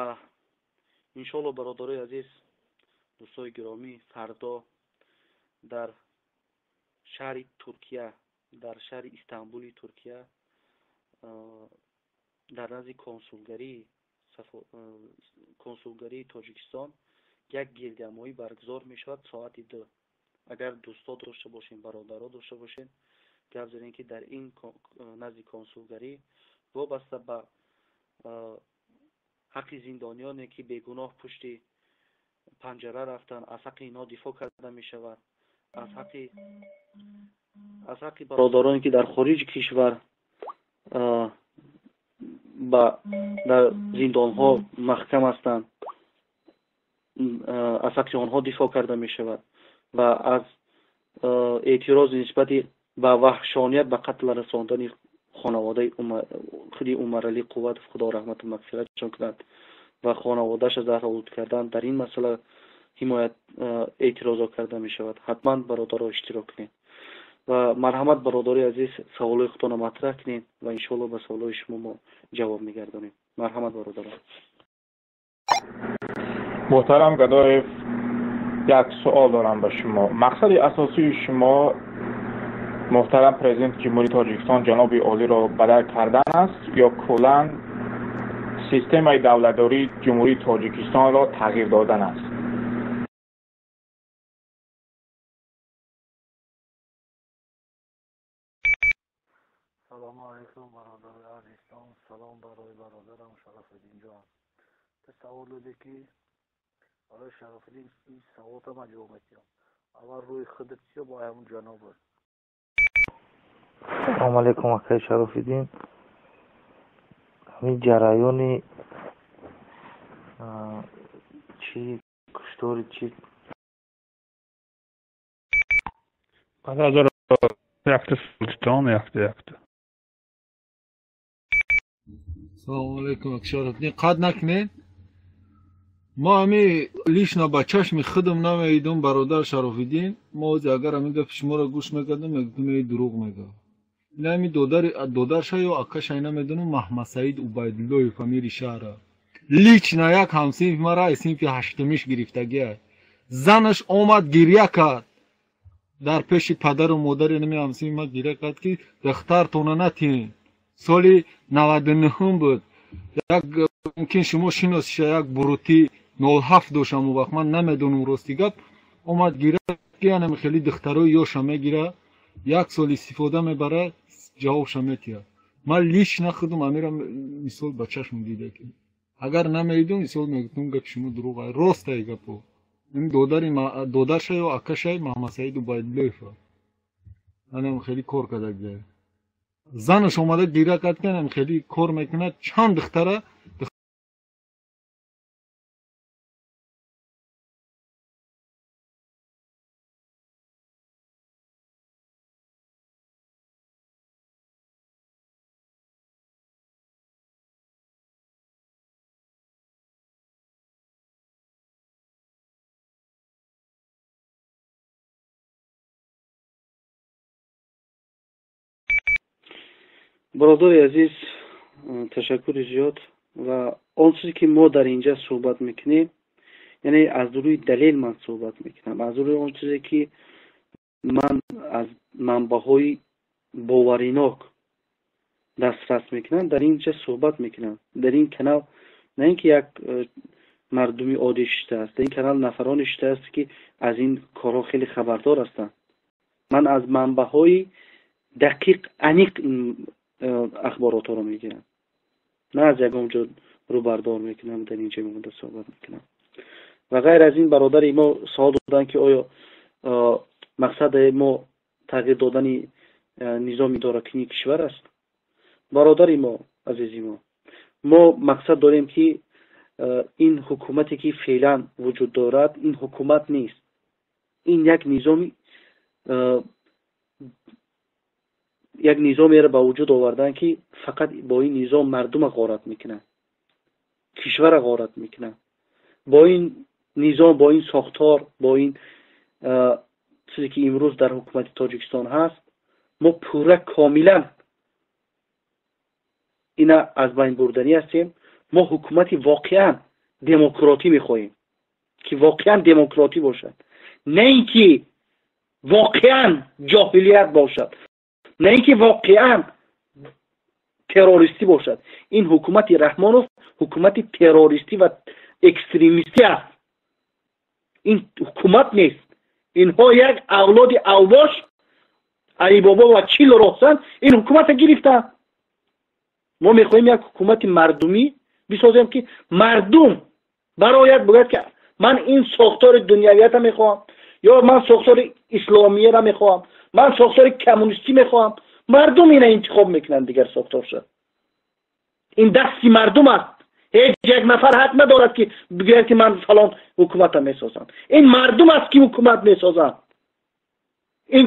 иншоалло, бародарои азиз, дӯстои гиромӣ, фардо дар шаҳри Туркия, дар шаҳри Истанбули Туркия, дар назди консулгарии Тоҷикистон як гирдиҳамоӣ баргузор мешавад соати 2. Агар дӯсто дошта бошем, бародаро дошта бошем, гап занем, ки дар ин назди консулгарӣ вобаста ба ҳаққи зиндониёне, ки бегуноҳ пушти панҷара рафтанд, аз ҳаққи инҳо дифоъ карда мешавад, аз ҳаққи бародароне, ки дар хориҷи кишвар ба дар зиндонҳо маҳкам ҳастанд, аз ҳаққи онҳо дифоъ карда мешавад ва аз эътирози нисбати ба ваҳшоният ба қатл расондани хонаводаи худи Умаралӣ Қувватов, Худо раҳмату мағфиратшон кунад, ва хонаводаашро заҳролуд кардан, дар ин масъала ҳимоят эътирозҳо карда мешавад. Ҳатман, бародаро, иштирок кунед. Ва марҳамат, бародари азиз, саволҳои худтонро матраҳ кунед ва иншоалло ба саволҳои шумо мо ҷавоб мегардонем. Марҳамат, бародарон. Муҳтарам Гадоев, як суол дорам ба шумо. Мақсади асосии шумо муҳтарам президенти Ҷумҳурии Тоҷикистон ҷаноби олиро бадал кардан аст ё куллан системаи давлатдории Ҷумҳурии Тоҷикистонро тағйир додан аст? Салому алайкум, бародарои аҳли ислом. Салом барои бародарам Шарафиддинҷон. Ту савол додӣ, ки барои Шарафиддин ин саволта ман ҷавоб медиҳам. Аввал рӯи худат чиё бо ҳамун ҷанобат. Салому алайкум, акаи Шарофиддин. Ҳамин ҷараёни чи куштори чи Бародар, якта султон, якта, якта. Салому алайкум, ака Шарофиддин. Қат накунед. Мо ҳами лично ба чашми худам намедидум, бародар Шарофиддин. Мо ҳозир агар ҳамин гапи шуморо гӯш мекардам, мегуфтем, эй, дурӯғ мегӯяд. Ин ҳами додари додарша ё акаша намедонам, Маҳмадсаид Убайдуллоев, амири шаҳра. Лично як ҳамсинфи мара синфи ҳаштумиш гирифтагиай. Занаш омад, гиря кард. Дар пеши падару модари нами ҳамсинфи ма гиря кард, ки духтартона натиҳен. Соли 99-ум буд. Як мумкин шумо шиносиша, як бурутӣ 07 дошт ҳамон вақт, ман намедонам, рости гап. Омад, гиря, ки янами хеле духтарои ёша мегира, як сол истифода мебарад, ҷавобша метиҳад. Ман лично худам амира мисол ба чашм дида, ки агар намедидум, мисол мегуфтум, гапи шумо дурӯғ, ростай гапо. Ин додари додарша ё акашай Маҳмадсаид Убайдуллоев анам хеле кор кардагия. Занаш омада гиря кард, ки анам хеле кор мекунад, чанд духтара. Бародари азиз, ташаккури зиёд. Ва он чизе, ки мо дар инҷа суҳбат мекунем, яъне аз рӯи далел ман суҳбат мекунам, аз рӯи он чизе, ки ман аз манбаъҳои боваринок дастрас мекунам, дар инҷа суҳбат мекунам. Дар ин канал на ин ки як мардуми оддӣ шиштааст, дар ин канал нафароне шиштааст, ки аз ин корҳо хеле хабардор ҳастанд. Ман аз манбаъҳои дақиқ, аниқ ин ахборотҳоро мегирам, на аз ягон ҷо рӯбардор мекунам, дар инҷа меомада суҳбат мекунам. Ва ғайр аз ин, бародари мо савол доданд, ки оё мақсади мо тағйир додани низоми идоракунии кишвар аст. Бародари мо, азизи мо, мо мақсад дорем, ки ин ҳукумате, ки феълан вуҷуд дорад, ин ҳукумат нест, ин як низомеро ба вуҷуд овардан, ки фақат бо ин низом мардума ғорат мекунад, кишвара ғорат мекунад. Бо ин низом, бо ин сохтор, бо ин чизе, ки имрӯз дар ҳукумати Тоҷикистон ҳаст. Мо пурра комилан ина аз байн бурданӣ ҳастем. Мо ҳукумати воқеан демократӣ мехоҳем, ки воқеан демократӣ бошад, на ин ки воқеан ҷоҳилият бошад, на ин ки воқеан террористӣ бошад. Ин ҳукумати Раҳмонов ҳукумати террористӣ ва экстремистӣ аст. Ин ҳукумат нест. Инҳо як авлоди авбош, Алибобо ва чил роҳзан ин ҳукуматро гирифтанд. Мо мехоҳем як ҳукумати мардумӣ бисозем, ки мардум барояд бигӯяд, ки ман ин сохтори дунявиятро мехоҳам, ё ман сохтори исломияро мехоҳам, ман сохтори коммунистӣ мехоҳам. Мардум ина интихоб мекунанд дигар сохторша. Ин дасти мардум аст. Ҳеҷ як нафар ҳақ надорад, ки бигӯяд, ки ман фалон ҳукуматро месозам. Ин мардум аст, ки ҳукумат месозанд. Ин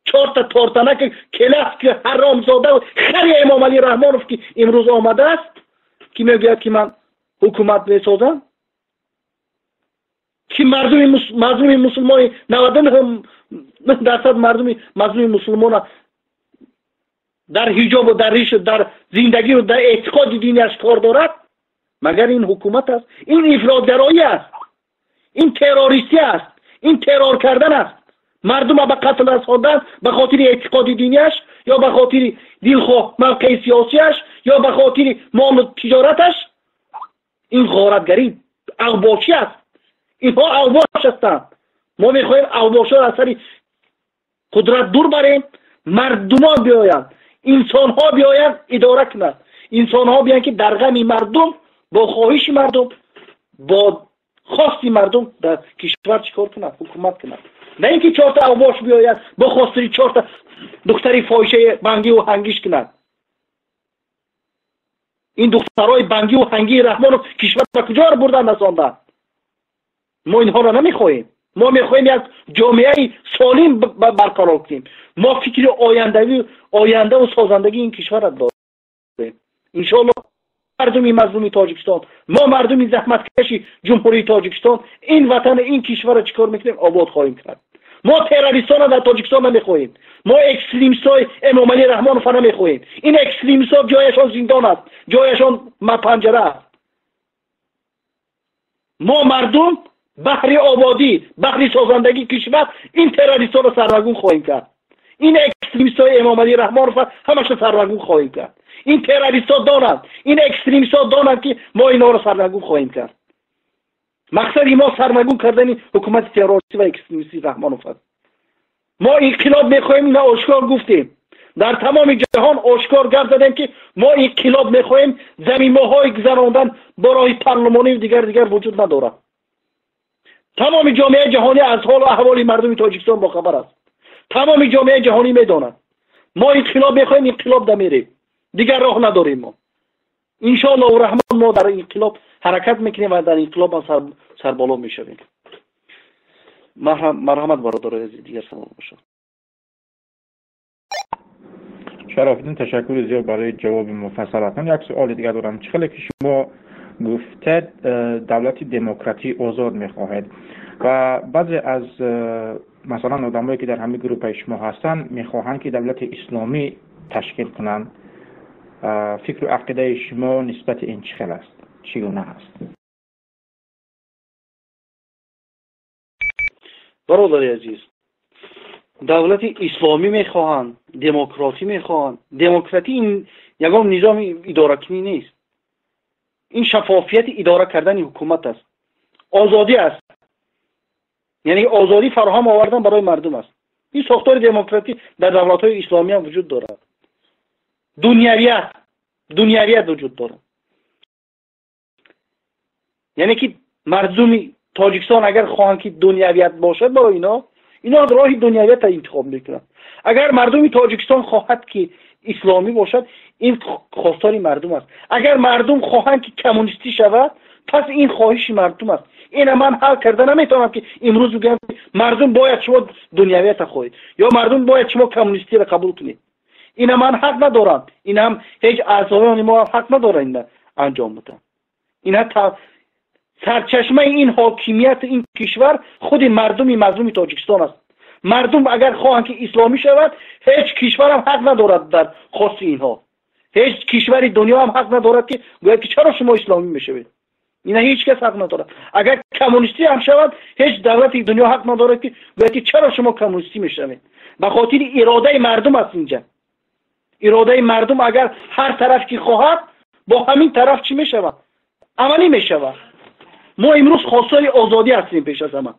чорта тортанак келас, ки ҳаромзода хари Эмомалӣ Раҳмонов, ки имрӯз омадааст, ки мегӯяд, ки ман ҳукумат месозам, ки мардуми мазлуми мусулмони 99% мардуми мазлуми мусулмона дар ҳиҷобу дар ришу дар зиндагию дар эътиқоди динияш кор дорад. Магар ин ҳукумат аст? Ин ифротгароӣ аст, ин террористӣ аст, ин террор кардан аст. Мардума ба қатл расондан ба хотири эътиқоди динияш, ё ба хотири дилхоҳ мавқеи сиёсияш, ё ба хотири молу тиҷораташ. Ин ғоратгарӣ, авбошӣ аст. Инҳо авбош ҳастанд. Мо мехоҳем авбошҳоро аз сари қудрат дур барем. Мардумон биёянд, инсонҳо биёянд, идора кунанд. Инсонҳо биёянд, ки дар ғами мардум, бо хоҳиши мардум, бо хости мардум дар кишвар чӣ кор кунанд? Ҳукумат кунанд. На ин ки чорта авбош биёяд, бо хостири чорта духтари фоҳишаи бангиву ҳангиш кунанд. Ин духтарҳои бангиву ҳангии Раҳмонов кишвар ба куҷо бурдан расонданд? Мо инҳоро намехоҳем. Мо мехоҳем як ҷомеаи солим барқарор кунем. Мо фикри ояндаву созандагии ин кишварро дорем, иншоалло. Мардуми мазлуми Тоҷикистон, мо мардуми заҳматкаши Ҷумҳурии Тоҷикистон ин ватани, ин кишварро чӣ кор мекунем? Обод хоҳем кард. Мо террористонро дар Тоҷикистон намехоҳем. Мо экстремистҳои Эмомалӣ Раҳмонова намехоҳем. Ин экстремистҳо ҷояшон зиндон аст, ҷояшон панҷара аст. Мо мардум баҳри ободӣ, баҳри созандагии кишвар ин террористонро сарнагун хоҳем кард. Ин экстремистҳои Эмомалӣ Раҳмонова ҳамаша сарнагун хоҳем кард. Ин террористҳо донанд, ин экстремистҳо донанд, ки мо инҳоро сарнагун хоҳем кард. Мақсади мо сарнагун кардани ҳукумати террористӣ ва экстремистии Раҳмонов аст. Мо инқилоб мехоҳем. Ина ошкор гуфтем, дар тамоми ҷаҳон ошкор гап задем, ки мо инқилоб мехоҳем. Замимаҳои гузарондан бо роҳи парлумонию дигар дигар вуҷуд надорад. Тамоми ҷомеаи ҷаҳонӣ аз ҳолу аҳволи мардуми Тоҷикистон бохабар аст. Тамоми ҷомеаи ҷаҳонӣ медонад, мо инқилоб мехоҳем. Инқилоб дамерем, дигар роҳ надорем мо. Иншоаллоҳу раҳмон, мо дар инқилоб ҳаракат мекунем ва дар инқилоб ҳам сарболо мешавем. Марҳамат, бародарои азиз, дигар савол бошад. Шарофиддин, ташаккури зиёд барои ҷавоби муфассалатон. Як суоли дигар дорам. Чӣ хеле ки шумо гуфтед, давлати демократии озод мехоҳед ва баъзе аз масалан одамое, ки дар ҳамин группаи шумо ҳастанд, мехоҳанд, ки давлати исломӣ ташкил кунанд. Фикру ақидаи шумо нисбати ин чӣ хел аст, чӣ гуна аст? Бародари азиз, давлати исломӣ мехоҳанд, демократӣ мехоҳанд. Демократӣ ин ягон низоми идоракунӣ нест. Ин шаффофияти идора кардани ҳукумат аст, озодӣ аст, яъне озодӣ фароҳам овардан барои мардум аст. Ин сохтори демократӣ дар давлатҳои исломӣ ҳам вуҷуд дорад. Дунявият вуҷуд дорад, яъне ки мардуми Тоҷикистон агар хоҳанд, ки дунявият бошад барои ино, ино роҳи дунявиятро интихоб мекунанд. Агар мардуми Тоҷикистон хоҳад, ки исломӣ бошад, ин хостори мардум аст. Агар мардум хоҳанд, ки коммунистӣ шавад, пас ин хоҳиши мардум аст. Ина ман ҳал карда наметавонам, ки имрӯз бигӯям, мардум бояд шумо дунявиятро хоҳед ё мардум бояд шумо коммунистиро қабул кунед. Ина ман ҳақ надорам, ин ҳам ҳеҷ аъзоёни мо ҳақ надоранд ина анҷом бидиҳанд. Ина сарчашмаи ин ҳокимияти ин кишвар худи мардуми мазлуми Тоҷикистон аст. Мардум агар хоҳанд ки исломӣ шавад, ҳеҷ кишварам ҳақ надорад дар хости инҳо. Ҳеҷ кишвари дунё ҳам ҳақ надорад ки гӯяд ки чаро шумо исломӣ мешавед. Ина ҳеҷ кас ҳақ надорад. Агар коммунистӣ ҳам шавад, ҳеҷ давлати дунё ҳақ надорад ки гӯяд ки чаро шумо коммунистӣ мешавед. Ба хотири иродаи мардум аст инҷа. Иродаи мардум агар ҳар тараф ки хоҳад, бо ҳамин тараф чӣ мешавад? Амалӣ мешавад. Мо имрӯз хостори озодӣ ҳастем пеш аз ҳама.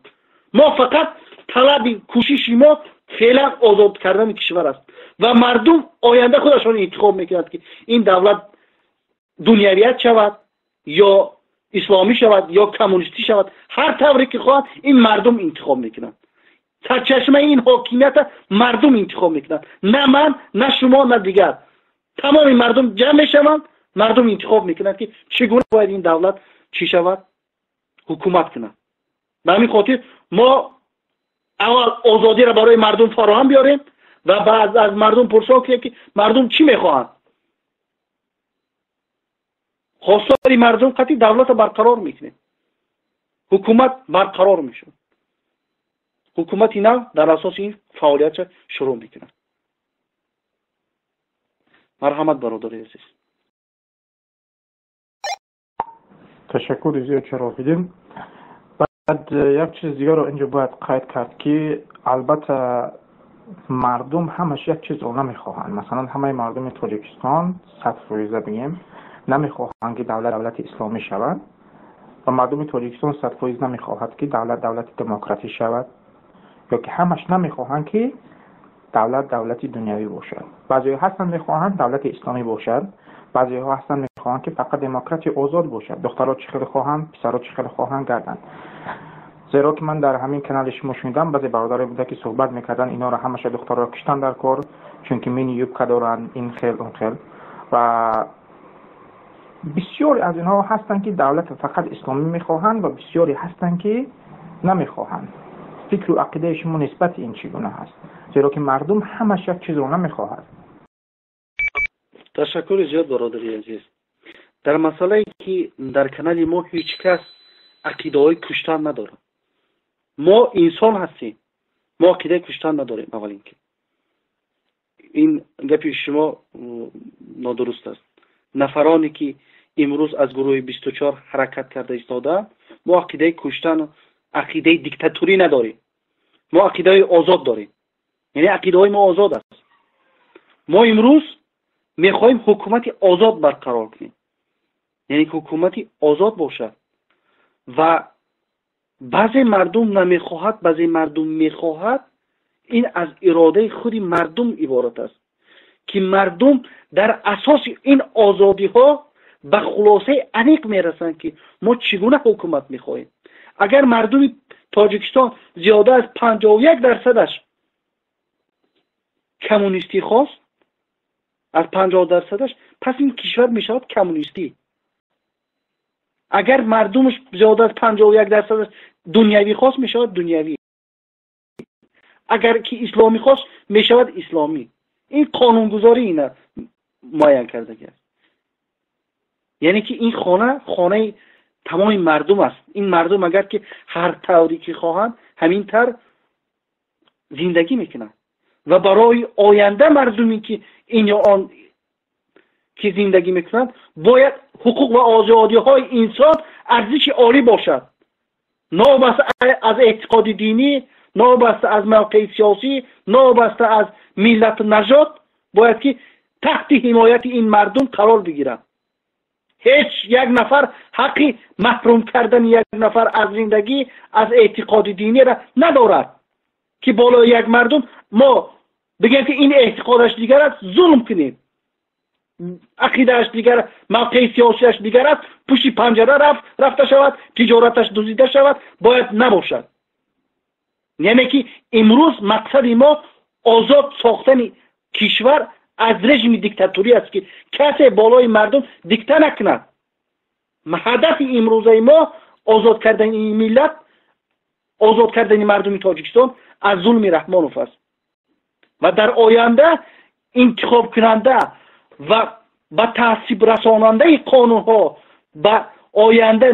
Мо фақат талаби кӯшиши мо феълан озод кардани кишвар аст ва мардум оянда худашон интихоб мекунанд ки ин давлат дунявият шавад ё исломӣ шавад ё коммунистӣ шавад. Ҳар тавре ки хоҳад, ин мардум интихоб мекунанд. Сарчашмаи ин ҳокимията мардум интихоб мекунанд, на ман, на шумо, на дигар. Тамоми мардум ҷамъ мешаванд, мардум интихоб мекунанд ки чӣ гуна бояд ин давлат чӣ шавад, ҳукумат кунад. Ба ҳамин хотир мо аввал озодиро барои мардум фароҳам биёрем ва баъд аз мардум пурсон кунем ки мардум чӣ мехоҳанд. Хостори мардум қатъи давлатро барқарор мекунем, ҳукумат барқарор мешавад. Ҳукумати нав дар асоси ин фаъолиятша шурӯъ мекунад. Марҳамат, бародари азиз. Ташаккури зиёд, Шарофиддин. Баъд як чиз дигарро инҷо бояд қайд кард ки албатта мардум ҳамаш як чизро намехоҳанд. Масалан, ҳамаи мардуми Тоҷикистон 100% бигем намехоҳанд ки давлат давлати исломӣ шавад ва мардуми Тоҷикистон 100% намехоҳад ки давлат давлати демократӣ шавад ё ки ҳамаш намехоҳанд ки давлат давлати дунявӣ бошад. Баъзеҳо ҳастанд мехоҳанд давлати исломӣ бошад, баъзеҳо ҳастанд мехоҳанд ки фақат демократия озод бошад, духтаро чӣ хеле хоҳанд, писаро чӣ хеле хоҳанд гарданд. Зеро ки ман дар ҳамин канали шумо шунидам, баъзе бародаре буда ки суҳбат мекарданд, инҳоро ҳамаша духтарро киштан дар кор, чунки мини юбка доранд, ин хел, он хел. Ва бисёре аз инҳо ҳастанд ки давлат фақат исломӣ мехоҳанд ва бисёре ҳастанд ки намехоҳанд. Фикру ақидаи шумо нисбати ин чӣ гуна ҳаст? Зеро ки мардум ҳамаш як чизро намехоҳад. Ташаккури зиёд, бародари азиз. Дар масъалае ки дар канали мо ҳеҷ кас ақидаҳои куштан надорад. Мо инсон ҳастем, мо ақидаи куштан надорем. Аввалин ки ин гапи шумо нодуруст аст. Нафароне ки имрӯз аз гурӯҳи 24 ҳаракат карда истодаанд, мо ақидаи куштану ақидаи диктатурӣ надорем. Мо ақидаи озод дорем, яъне ақидаҳои мо озод аст. Мо имрӯз мехоҳем ҳукумати озод барқарор кунем, яъне ки ҳукумати озод бошад. Ва баъзе мардум намехоҳад, баъзе мардум мехоҳад. Ин аз иродаи худи мардум иборат аст ки мардум дар асоси ин озодиҳо ба хулосаи аниқ мерасанд ки мо чӣ гуна ҳукумат мехоҳем. Агар мардуми Тоҷикистон зиёда аз 51%-аш коммунистӣ хост, аз 50%-аш, пас ин кишвар мешавад коммунистӣ. Агар мардумаш зиёда аз 51%-аш дунявӣ хост, мешавад дунявӣ. Агар ки исломӣ хост, мешавад исломӣ. Ин қонунгузорӣ ина муайян кардагӣ аст. Яъне ки ин хона хонаи тамоми мардум аст. Ин мардум агар ки ҳар тавре ки хоҳанд, ҳамин тавр зиндагӣ мекунанд. Ва барои оянда мардуме ки ин ё он ки зиндагӣ мекунанд, бояд ҳуқуқ ва озодиҳои инсон арзиши олӣ бошад. Новобаста аз эътиқоди динӣ, новобаста аз мавқеи сиёсӣ, новобаста аз миллату нажод, бояд ки таҳти ҳимояти ин мардум қарор бигиранд. Ҳеҷ як нафар ҳаққи маҳрум кардани як нафар аз зиндагӣ, аз эътиқоди диниро надорад ки болои як мардум мо бигем ки ин эътиқодаш дигар аст, зулм кунем. Ақидааш дигар, мавқеи сиёсиаш дигар аст, пушти панҷара рафта шавад, тиҷораташ дуздида шавад, бояд набошад. Яъне ки имрӯз мақсади мо озод сохтани кишвар аз режими диктатурӣ аст ки касе болои мардум дикта накунад. Ҳадафи имрӯзаи мо озод кардани ин миллат, озод кардани мардуми Тоҷикистон аз зулми Раҳмонов аст. Ва дар оянда интихобкунанда ва ба таъсиб расонандаи қонунҳо, ба оянда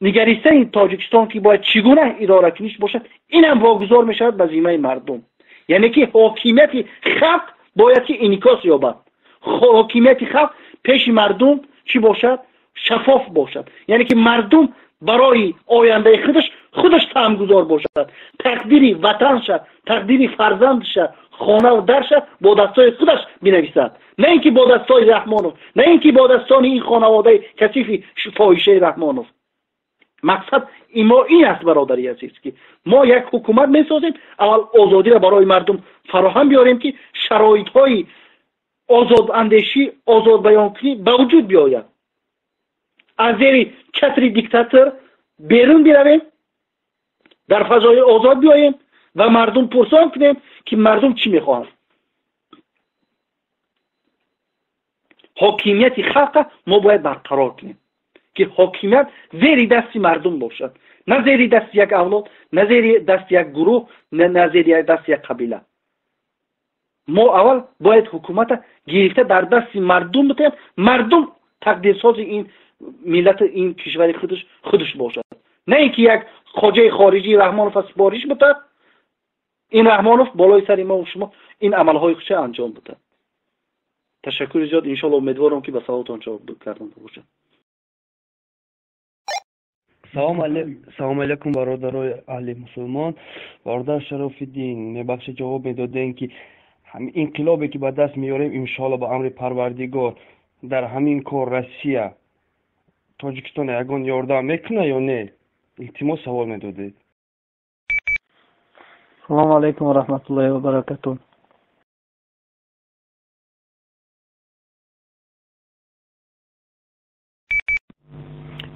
нигаристани Тоҷикистон ки бояд чӣ гуна идоракуниш бошад, инам вогузор мешавад ба зиммаи мардум. Яъне ки ҳокимияти халқ бояд ки инъикос ёбад. Ҳокимияти халқ пеши мардум чӣ бошад? Шаффоф бошад. Яъне ки мардум барои ояндаи худаш худаш саҳмгузор бошад. Тақдири ватанша, тақдири фарзандша, хонаву дарша бо дастҳои худаш бинависад. На ин ки бо дастҳои Раҳмонов, на ин ки бо дастони ин хонаводаи касифи фоҳишаи Раҳмонов. Мақсад мо ин аст, бародари азиз, ки мо як ҳукумат месозем, аввал озодиро барои мардум фароҳам биёрем, ки шароитҳои озодандешӣ, озодбаёнкунӣ ба вуҷуд биёяд. Аз зери чатри диктатор берун биравем, дар фазои озод биёем ва мардум пурсон кунем, ки мардум чӣ мехоҳад. Ҳокимияти халқа мо бояд барқарор кунем, ки ҳокимият зери дасти мардум бошад, на зери дасти як авлод, на зери дасти як гурӯҳ, на зери дасти як қабила. Мо аввал бояд ҳукумата гирифта дар дасти мардум битаем, мардум тақдирсози ин миллат, ин кишвари худаш бошад. На ин ки як хоҷаи хориҷии Раҳмонов супориш битад, ин Раҳмонов болои сари мо шумо ин амалҳои худша анҷом битад. Ташаккури зиёд. Иншоалло умедворам, ки ба саволтон ҷавоб кардам бошад. Салом алейкум, бародарои аҳли мусулмон. Бародар Шарофиддин, мебахшед, ҷавоб медодем, ки инқилобе ки ба даст меорем, иншоалло ба амри Парвардигор, дар ҳамин кор Россия Тоҷикистон ягон ёрдам мекунад ё не? Илтимос, савол медодед. Салому алайкум ва раҳматуллоҳи ва баракатуҳ.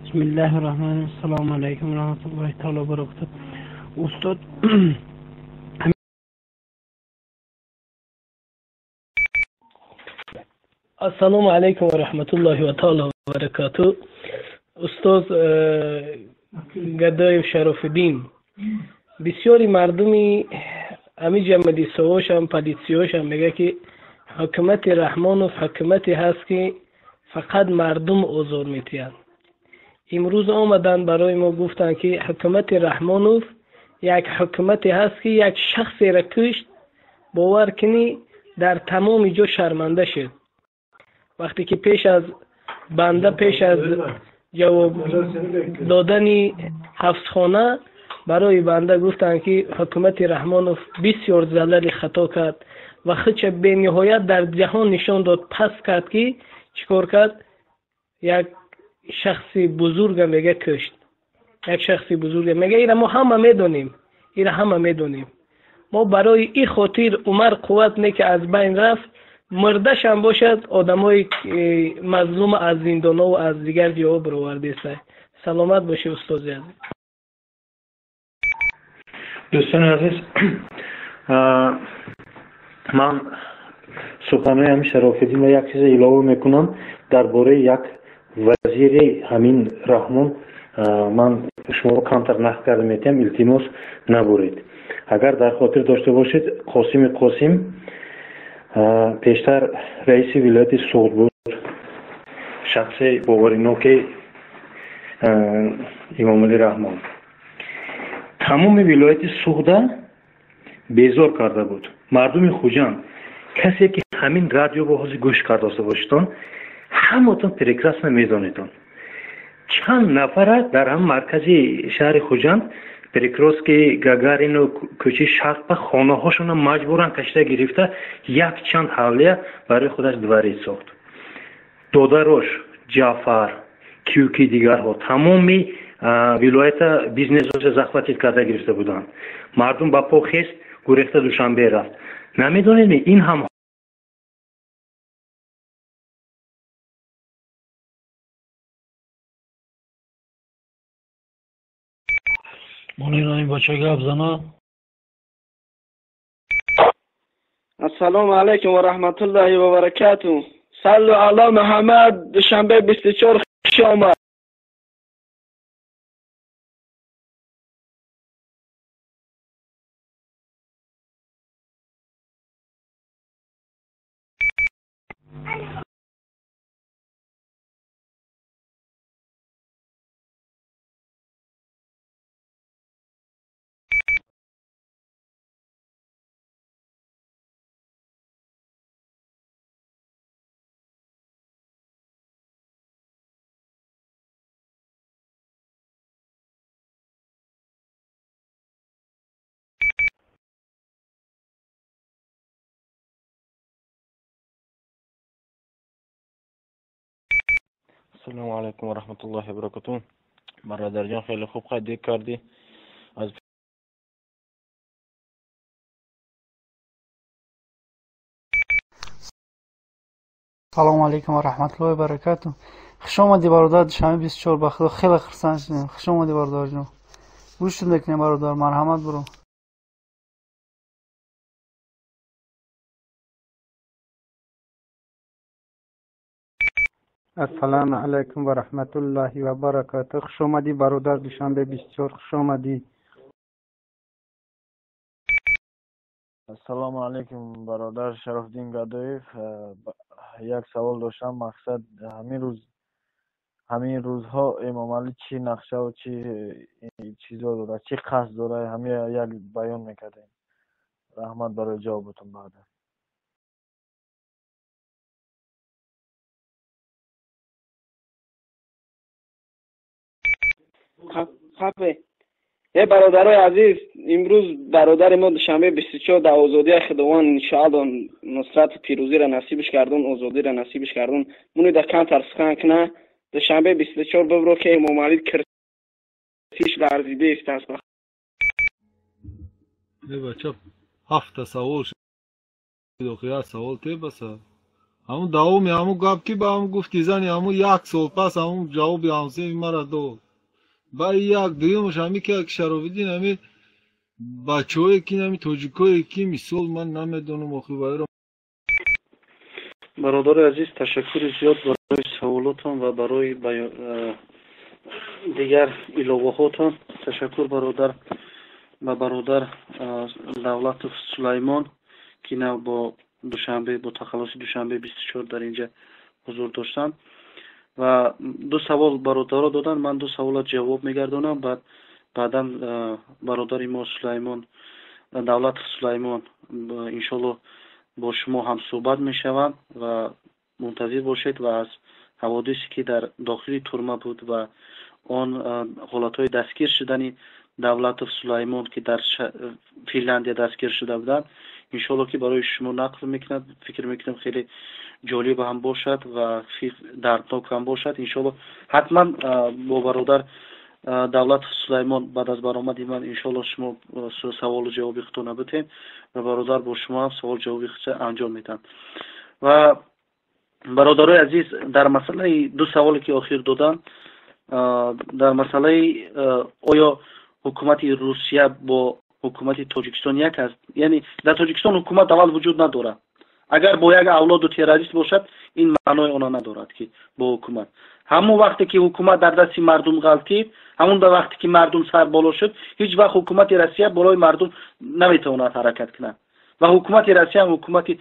Бисмиллаҳи раҳмани. Ассалому алайкум ва раҳматуллоҳи таала ва баракатуҳ. Устод. Ассалому алайкум ва раҳматуллоҳи ва таала ва баракатуҳ. Устоз Гадоев Шарофиддин, бисёри мардуми ҳамиҷа милисаҳошам, полисиҳошам мега, ки ҳукумати Раҳмонов ҳукумате ҳаст, ки фақат мардум озор метиҳад. Имрӯз омаданд барои мо гуфтанд, ки ҳукумати Раҳмонов як ҳукумате ҳаст, ки як шахсеро кушт, бовар кунӣ, дар тамоми ҷо шарманда шуд. Вақте ки пеш аз банда, пеш аз ҷавоб додани ҳафсхона барои банда гуфтанд, ки ҳукумати Раҳмонов бисёр залали хато кард ва худша бениҳоят дар ҷаҳон нишон дод, пас кард, ки чӣ кор кард, як шахси бузурга мега кушт, як шахси бузурга мега. Ира мо ҳама медонем, ира ҳама медонем. Мо барои ин хотир Умар қувват не ки аз байн рафт, мурдашам бошад, одамои мазлум аз зиндонҳо ва аз дигар ҷоҳо баровардеста. Саломат бошӣ, устози азиз. Дӯстони азиз, ман суханои ҳамин Шарофиддинро як чизе илова мекунам дар бораи як вазири ҳамин Раҳмон. Ман шуморо камтар нақл карда метиҳам, илтимос, набуред. Агар дар хотир дошта бошед, Қосими Қосим пештар раиси вилояти Суғд буд, шахси бовариноки Имомалӣ Раҳмон. Тамоми вилояти Суғда безор карда буд. Мардуми Хуҷанд, касе ки ҳамин радиоро ҳозир гӯш кардаста бошедон, ҳаматон прекрасно медонедон, чанд нафара дар ҳам маркази шаҳри Хуҷанд, перекрёстки Гагарину кӯчаи Шарқ, ба хонаҳошонро маҷбуран кашида гирифта, якчанд ҳавлия барои худаш дворец сохт. Додарош Ҷаъфар, киюки дигарҳо тамоми вилоята бизнесоша захватить карда гирифта буданд. Мардум ба по хест, гурехта Душанбе рафт. Намедонед, ин ҳам Монина ин бача гап зана. Ассалому алайкум ва раҳматуллоҳи ва баракатуҳ. Саллу ала Муҳаммад. Душанбе 24 хуш омад. Ассалому алайкум ва раҳматуллоҳи ва баракатуҳ. Бародарҷон, хеле хуб қайд кардӣ. Аз Салому алайкум ва раҳматуллоҳи ва баракатуҳ. Хуш омадӣ, бародар Душанбе 24. Ба худо, хеле хурсанд шудем. Хуш омадӣ, бародарҷон. Гӯштон мекунем, бародар, марҳамат, буро. Ассалому алайкум ва раҳматуллоҳи ва баракатуҳ. Хуш омадӣ, бародар Душанбе 24, хуш омадӣ. Ассалому алайкум, бародар Шарофиддин Гадоев. Як савол доштам. Мақсад, ҳамин рӯзҳо Эмомалӣ чӣ нақшаву чӣ чизо дорад, чӣ қасд дорад, ҳамин як баён мекардем. Раҳмат барои ҷавобатон баъдан. Хапе. Э, бародарои азиз, имрӯз бародари мо Душанбе 24 дар озодии Худованд, иншоалло, нусрату пирӯзиро насибиш кардон, озодиро насибиш кардон. Мунида камтар сухан куна. Душанбе 24, бибро, ки Эмомалӣ кирсиш ларзидааст аст. Э, бача, ҳафта савол шуд, охи як савол тебаса. Ҳамун давоми ҳамун гап, ки ба ҳамун гуфти зани ҳамун як сол пас ҳамун ҷавоби ҳамсои мара дод. Ба як дуюмаш ҳами ки як Шарофиддин, ҳами бачаҳое ки ҳами тоҷикое ки мисол ман намедонам, охи вайро. Бародари азиз, ташаккури зиёд барои саволотон ва барои дигар иловаҳотон. Ташаккур, бародар, ба бародар Давлатов Сулаймон, ки нав бо Душанбе, бо тахаллуси Душанбе 24 дар инҷа ҳузур доштанд. Ва ду савол бародаро доданд, ман ду саволро ҷавоб мегардонам, баъд баъдан бародари мо Сулаймон, Давлатов Сулаймон, иншоалло, бо шумо ҳам суҳбат мешаванд ва мунтазир бошед ва аз ҳаводисе, ки дар дохили турма буд ва он ҳолатҳои дастгир шудани Давлатов Сулаймон, ки дар Финляндия дастгир шуда буданд, иншоалло, ки барои шумо нақл мекунад. Фикр мекунам, хеле ҷолиб ҳам бошад ва дарднок ҳам бошад. Иншоалло, ҳатман бо бародар Давлатов Сулаймон баъд аз баромади ман, иншоалло, шумо саволу ҷавоби худтонро битем ва бародар бо шумо ҳам савол ҷавоби худро анҷом медиҳанд. Ва бародарои азиз, дар масъалаи ду саволе, ки охир доданд, дар масъалаи оё ҳукумати Русия бо ҳукумати Тоҷикистон як аст, яъне дар Тоҷикистон ҳукумат аввал вуҷуд надорад. Агар бо як авлоду террорист бошад, ин маънои она надорад, ки бо ҳукумат. Ҳамон вақте ки ҳукумат дар дасти мардум ғалтид, ҳамон вақте ки мардум сарболо шуд, ҳеҷ вақт ҳукумати Россия болои мардум наметавонад ҳаракат кунад. Ва ҳукумати Россия ҳам ҳукумати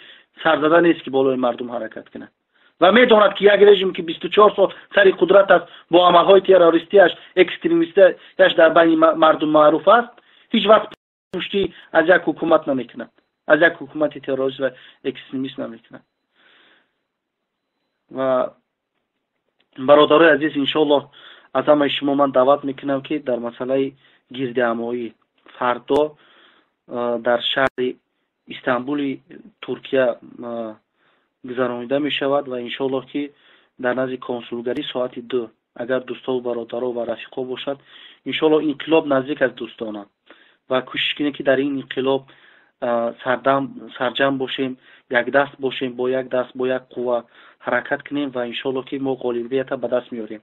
сарзада нест, ки болои мардум ҳаракат кунад. Ва медонад, ки як режим, ки 24 сол сари қудрат аст, бо амалҳои террористиаш, экстремистиаш дар байни мардум маъруф аст, ҳеҷ вақт пуштӣ аз як ҳукумат намекунад, аз як ҳукумати террорист ва экстремист намекунад. Ва бародарои азиз, иншоаллоҳ, аз ҳамаи шумо ман даъват мекунам, ки дар масъалаи гирдиҳамоӣ фардо дар шаҳри Истанбули Туркия гузаронида мешавад ва иншоаллоҳ, ки дар назди консулгарӣ соати 2, агар дӯстову бародаро ва рафиқо бошад, иншоаллоҳ, инқилоб наздик аст, дӯстона, ва кӯшиш кунем, ки дар ин инқилоб сарҷамъ бошем, якдаст бошем, бо як даст, бо як қувва ҳаракат кунем ва иншоаллоҳ, ки мо ғолибиятро ба даст меорем.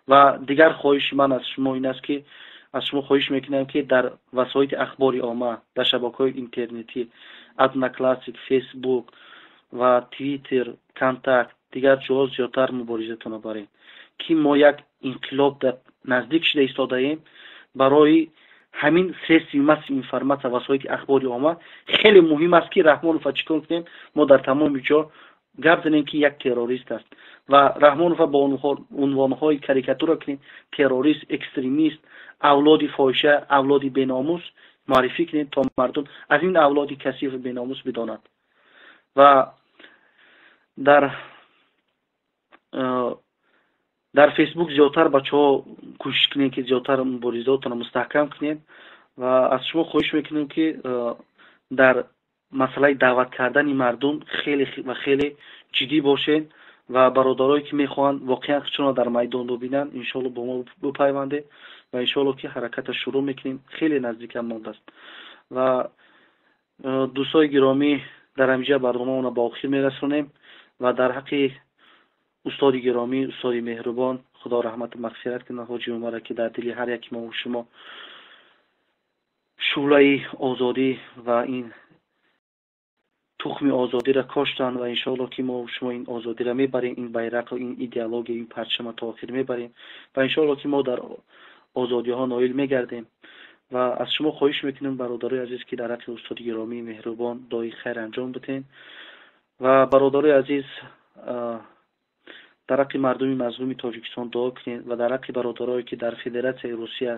Ва дигар хоҳиши ман аз шумо ин аст, ки аз шумо хоҳиш мекунам, ки дар васоити ахбори омма, дар шабакаҳои интернетӣ, Одноклассник, Фейсбук ва Твиттер, Контакт, дигар ҷоҳо зиёдтар муборизатонро барем, ки мо як инқилоб дар наздик шуда истодаем. Барои ҳамин средстви массовой информация, васоити ахбори омма хеле муҳим аст, ки Раҳмонова чӣ кор кунем, мо дар тамоми ҷо гап занем, ки як террорист аст ва Раҳмонова бо унвонҳои карикатура кунем, террорист, экстремист, авлоди фоҳиша, авлоди беномус муаррифӣ кунем, то мардум аз ин авлоди касифу беномус бидонад. Ва дар Фейсбук зиёдтар, бачаҳо, кӯшиш кунем, ки зиёдтар муборизаотонро мустаҳкам кунем. Ва аз шумо хоҳиш мекунем, ки дар масъалаи даъват кардани мардум хеле ва хеле ҷиддӣ бошед. Ва бародарое ки мехоҳанд воқеан худшонро дар майдон бубинанд, иншоалло бо мо бипайванде ва иншоалло ки ҳаракатро шурӯъ мекунем, хеле наздикам мондааст. Ва дӯстои гиромӣ, дар ҳаминҷа барномаамонро ба охир мерасонем ва дар ҳаққи устоди гиромӣ, устоди меҳрубон, худо раҳмату мағфират кунад ҳоҷи Умара, ки дар дили ҳар яки мо шумо шӯълаи озодӣ ва ин тухми озодиро коштанд ва иншоалло ки мо шумо ин озодиро мебарем, ин байрақро, ин идеология, ин парчамро то охир мебарем ва иншоалло ки мо дар озодиҳо ноил мегардем. Ва аз шумо хоҳиш мекунем, бародарои азиз, ки дар ҳаққи устоди гиромӣ меҳрубон дуои хайр анҷом бидиҳем ва бародарои азиз, дар ҳаққи мардуми мазлуми Тоҷикистон дуо кунед ва дар ҳаққи бародарое ки дар Федератсияи Русия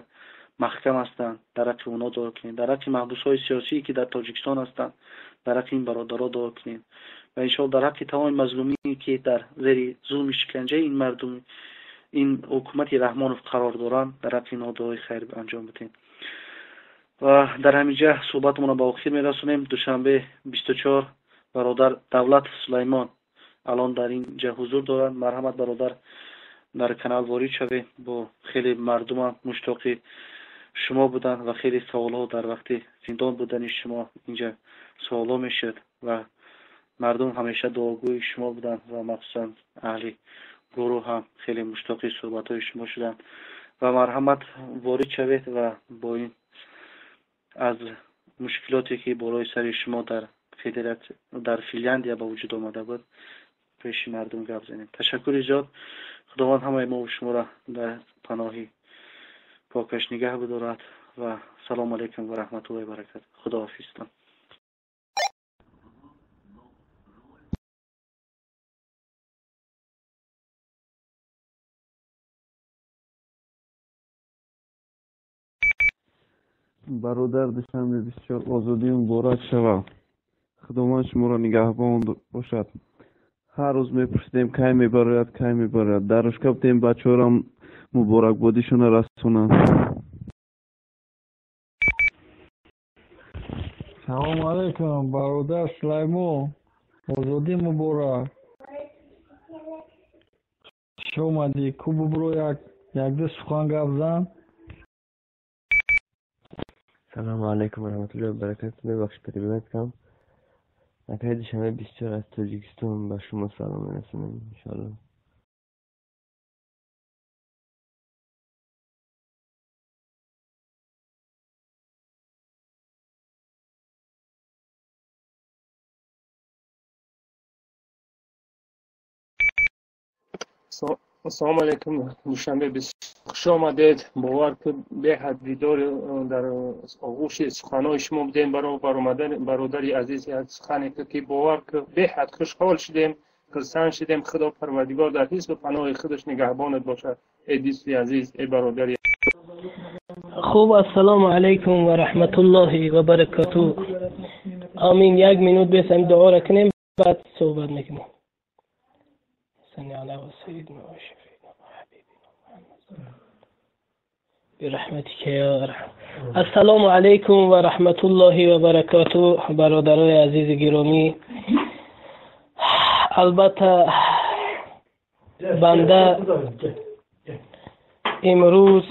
маҳкам ҳастанд, дар ҳаққи онҳо дуо кунед, дар ҳаққи маҳбусҳои сиёсие ки дар Тоҷикистон ҳастанд, дар ҳаққи ин бародаро дуо кунед ва иншоалло дар ҳаққи тамоми мазлумине ки дар зери зулми шиканҷаи ин мардум, ин ҳукумати Раҳмонов қарор доранд, дар ҳаққи инҳо дуои хайр анҷом бидиҳем. Ва дар ҳаминҷа суҳбатамонро ба охир мерасонем. Душанбе 24 бародар Давлат Сулаймон алон дар инҷа ҳузур доранд. Марҳамат бародар, дар канал ворид шавед. Бо хеле мардумам муштоқи шумо буданд ва хеле саволҳо дар вақти зиндон будани шумо инҷа саволҳо мешуд ва мардум ҳамеша дуогӯи шумо буданд ва махсусан аҳли гурӯҳ ҳам хеле муштоқи суҳбатҳои шумо шуданд. Ва марҳамат ворид шавед ва бо ин аз мушкилоте ки болои сари шумо дар федератсия, дар Финляндия ба вуҷуд омада буд, пеши мардум гап занем. Ташаккури зиёд. Худованд ҳамаи мо шуморо дар паноҳи покаш нигаҳ бидорад ва салому алайкум ва раҳматуллоҳи ва баракатуҳ. Худоҳофизтон. Бародар Душанбе 24, озодӣ муборак шавад. Худованд шуморо нигаҳбон бошад. Ҳар рӯз мепурсидем, кай мебарояд, кай мебарояд. Дар рушка будем, бачаҳорам муборакбодишонро расонанд. Салому алайкум, бародар Сулаймон. Озодӣ муборак. Хуш омадӣ. Ку бубро якду сухан гап зан. Салому алайкум ва раҳматуллоҳи ва баракатуҳ. Мебахшед, перебивать кардам. Акаи Душанбе 24 аз Тоҷикистон ба шумо салом мерасонем, иншоалло. Ассалому алайкум, Душанбе 24, хуш омадед. Бовар ки беҳад дидор дар оғӯши суханҳои шумо будем. Бародари азиз, як сухане ки бовар ки беҳад хушҳол шудем, хурсанд шудем. Худо Парвардигор дар ҳифзу паноҳи худаш нигаҳбонат бошад. Эй дӯсти азиз, эй бародари хуб. Ассалому алайкум ва раҳматуллоҳи ва баракатуҳ. Амин. Як минут бес ҳамин дуоро кунем, баъд суҳбат мекунем. صل على سيدنا وشفينا وحبيبنا محمد برحمتك يا ارحم. السلام علیکم و رحمت الله و برکاته. برادرای عزیز گرامی، البته بنده امروز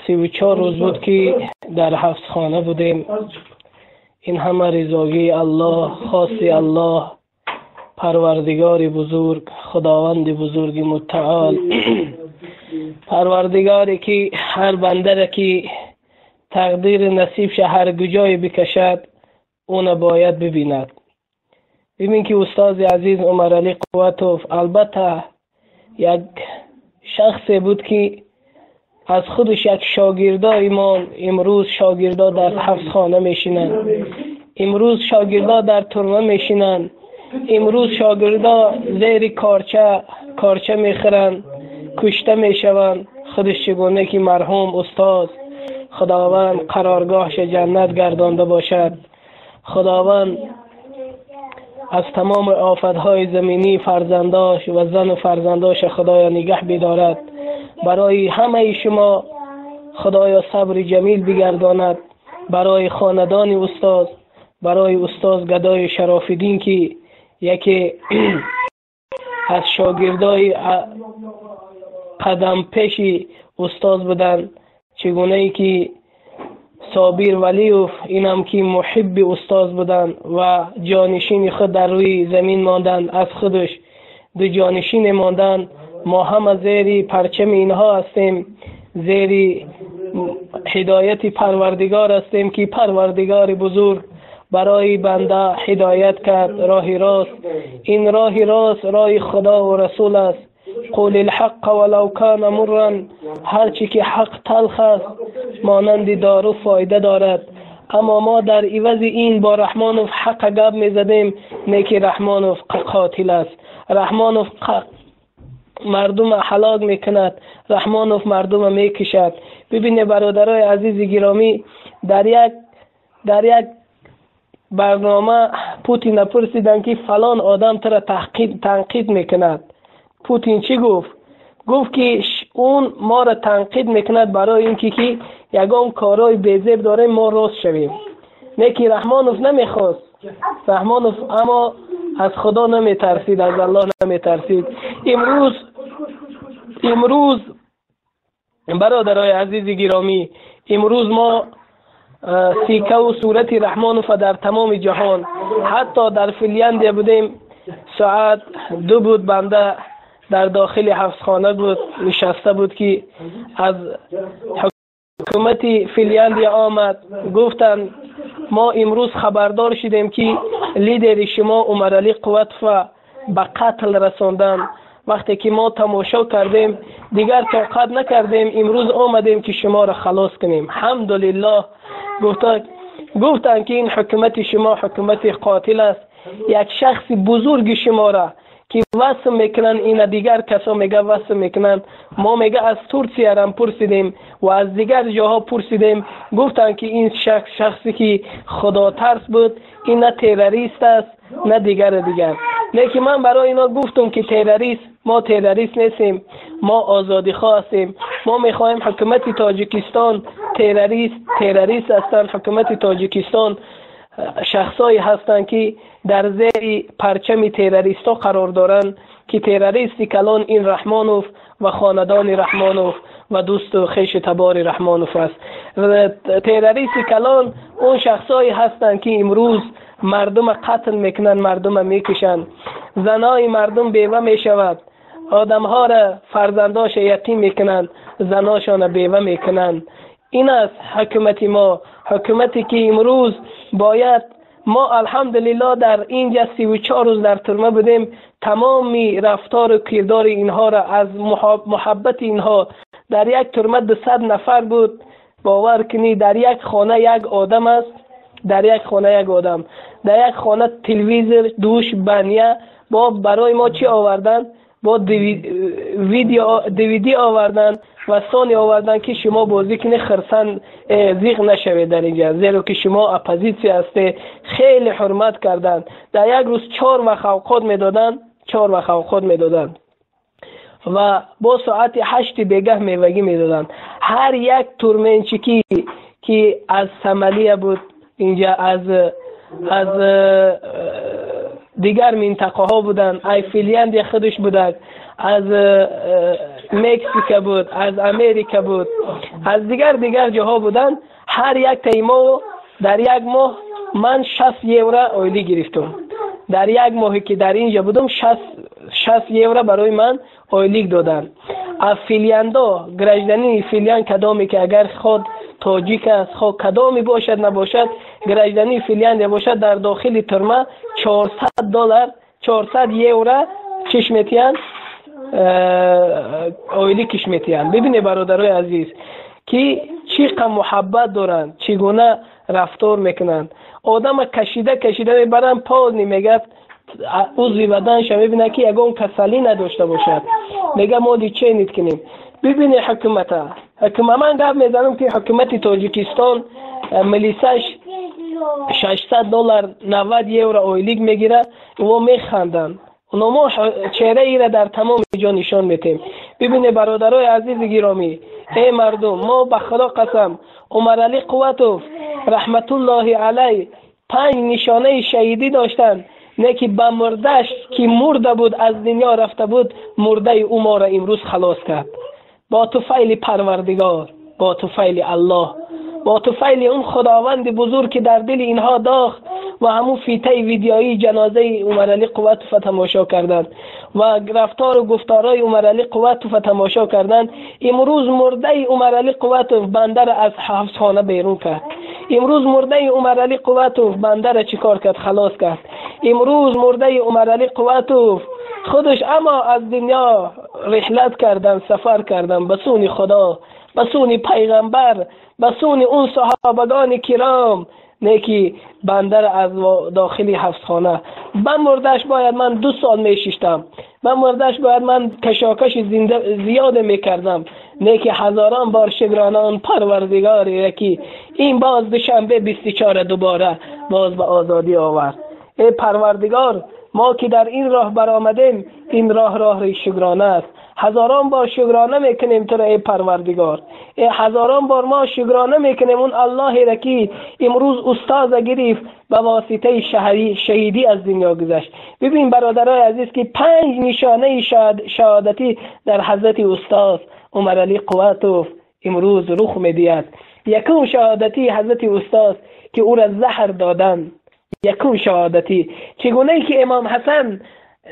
34 روز بود که در حبسخانه بودیم. این همه رضاگی الله، خاصی الله، پروردگار بزرگ، خداوند بزرگ متعال، پروردگاری که هر بنده را که تقدیر نصیب شه هر کجای بکشد اون باید ببیند. ببین که استاد عزیز عمر علی قوتوف البته یک شخصی بود که از خودش یک شاگردای ما امروز شاگردا در حبسخانه میشینند، امروز شاگردا در ترمه میشینند، امروز شاگردا زیر کارچه میخورند، کشته میشوند. خودش چگونه که مرحوم استاد خداوند قرارگاهش جنت گردانده باشد، خداوند از تمام آفتهای زمینی فرزنداش و زن و فرزنداش خدایا نگه بدارد. برای همه شما خدایا صبر جمیل بگرداند. برای خاندان استاد، برای استاد گدای شراف‌الدین که یکی аз шогирдои қадампеши устод буданд, чигунае ки Собир Валиев инам ки муҳибби устод буданд ва ҷонишини худ дар рӯи замин монданд, аз худаш ду ҷонишине монданд. Мо ҳама зери парчами инҳо ҳастем, зери ҳидояти Парвардигор ҳастем, ки Парвардигори бузург барои банда ҳидоят кард роҳи рост. Ин роҳи рост роҳи Худо ва Расул аст. Қул الحق ولو كان مرا. ҳарчи ки ҳақ талх аст, монанди дору фоида дорад. Аммо мо дар ивази ин бо Раҳмонов ҳаққа гап мезадем, не ки Раҳмонов қотил аст, Раҳмонов мардума ҳалок мекунад, Раҳмонов мардума мекушад. Бибине, бародарои азизи гиромӣ, дар як барнома Путина пурсиданд, ки фалон одам тура танқид мекунад. Путин чӣ гуфт? Гуфт, ки он моро танқид мекунад барои ин ки ягон корҳои безеб дорем, мо рост шавем. Не ки Раҳмонов намехост. Раҳмонов аммо аз Худо наметарсид, аз Аллоҳ наметарсид. Имрӯз, бародарои азизи гиромӣ, имрӯз мо сикаву сурати Раҳмонова дар тамоми ҷаҳон, ҳатто дар Финляндия будем, соат 2 буд, банда дар дохили ҳабсхона буд, нишаста буд, ки аз ҳукумати Финляндия омад, гуфтанд: мо имрӯз хабардор шудем, ки лидери шумо Умаралӣ Қувватова ба қатл расонданд. Вақте ки мо тамошо кардем, дигар тоқат накардем, имрӯз омадем, ки шуморо халос кунем. Ҳамдулиллоҳ. Гуфтанд, ки ин ҳукумати шумо ҳукумати қотил аст. Як шахси бузурги шуморо ки васм мекунанд, ина дигар касо мега васм мекунанд. Мо мега аз Турсиярам пурсидем ва аз дигар ҷоҳо пурсидем, гуфтанд, ки ин шахс шахсе ки худотарс буд, ин на террорист аст, на дигару дигар. Лекин ман барои ино гуфтум, ки террорист, мо террорист нестем, мо озодихоҳ ҳастем. Мо мехоҳем ҳукумати Тоҷикистон террорист ҳастанд. Ҳукумати Тоҷикистон шахсое ҳастанд, ки дар зери парчами террористҳо қарор доранд, ки террористи калон ин Раҳмонов ва хонадони Раҳмонов ва дӯсту хешу табори Раҳмонов аст. Террористи калон он шахсое ҳастанд, ки имрӯз мардума қатл мекунанд, мардума мекушанд, занои мардум бева мешавад, одамҳоро фарзандоша ятим мекунанд, заношона бева мекунанд. Ин аст ҳукумати мо, ҳукумате ки имрӯз бояд мо, алҳамдулиллоҳ, дар инҷа 34 рӯз дар турма будем. Тамоми рафтору кирдори инҳоро аз муҳаббати инҳо, дар як турма 200 нафар буд, бовар кунӣ, дар як хона як одам аст, дар як хона як одам, дар як хона телевизор, душ, баня. Бо барои мо чӣ оварданд? Бо видео DVD оварданд ва Сони оварданд, ки шумо бозӣ кунед, хирсанд зиқ нашавед дар инҷа, зеро ки шумо оппозитсия ҳастед. Хеле ҳурмат карданд. Дар як рӯз чор вақт авқот медоданд, чор вақт авқот медоданд ва бо соати 8-и бегаҳ мевагӣ медоданд. Ҳар як тюремщик ӣ ки аз Сомалия буд инҷа, аз дигар минтақаҳо буданд, ай Финляндия худаш буданд, аз Мексика буд, аз Америка буд, аз дигар ҷоҳо буданд. Ҳар як таи мо дар як моҳ ман 60 евро ойлӣ гирифтум. Дар як моҳе ки дар инҷа будум, 60 евро барои ман ойлик доданд. Аз финляндо, гражданини Финлянд кадоме ки агар худ тоҷик аст, хоҳ кадоме бошад набошад, гражданини Финляндия бошад, дар дохили турма 400 доллар, 400 евро чиш метиҳанд, ойлик киш метиҳанд. Бибине, бародарои азиз, ки чӣ қа муҳаббат доранд, чӣ гуна рафтор мекунанд. Одама кашида кашида мебаранд, полный мегӯяд, узви баданша мебинад, ки ягон касалӣ надошта бошад, мега мо лечение кунем. Бибине ҳукумата, ҳукума, ман гап мезанам, ки ҳукумати Тоҷикистон милисаш 600 доллар, 90 евро ойлик мегирад, во механданд. Оно мо чеҳраиро дар тамоми ҷо нишон метем. Бибине, бародарои азизи гиромӣ, эй мардум, мо ба Худо қасам, Умаралӣ Қувватов раҳматуллоҳи алай панҷ нишонаи шаҳидӣ доштанд. نه که به مردش که مرده بود از دنیا رفته بود، مرده او ما را امروز خلاص کرد. با طفیل پروردگار، با طفیل الله، با طفیل اون خداوند بزرگ که در دل اینها داخت و همون فیته ویدیویی جنازه عمرعلی قوتوف تماشا کردند و رفتار و گفتارای عمرعلی قوتوف تماشا کردند. امروز مرده عمرعلی قوتوف بنده را از حبسخانه بیرون کرد. امروز مرده عمرعلی قوتوف بنده را چیکار کرد؟ خلاص کرد. امروز مرده عمرعلی قوتوف خودش اما از دنیا رحلت کردن، سفر کردن به سوی خدا، به سوی پیغمبر، به سوی اون صحابگان کرام، نه که بنده را از داخلی حبسخانه. به مردش باید من 2 سال میشیشتم، به مردش باید من کشاکش زنده زیاد میکردم، نه که هزاران بار شکرانه آن پروردگار یکی این باز دوشنبه 24 دوباره باز به آزادی آورد. ای پروردگار، ما که در این راه برآمدیم، این راه راه شکرانه است. هزاران بار شکرانه میکنیم تو را ای پروردگار. ای هزاران بار ما شکرانه میکنیم اون الله را که امروز استاد گرفت به واسطه شهیدی از دنیا گذشت. ببین برادرای عزیز که 5 نشانه شهادتی در حضرت استاد عمرعلی قوتوف امروز رخ میدهد. یکم شهادتی حضرت استاد که او را زهر دادن، یکم شهادتی چگونه ای که امام حسن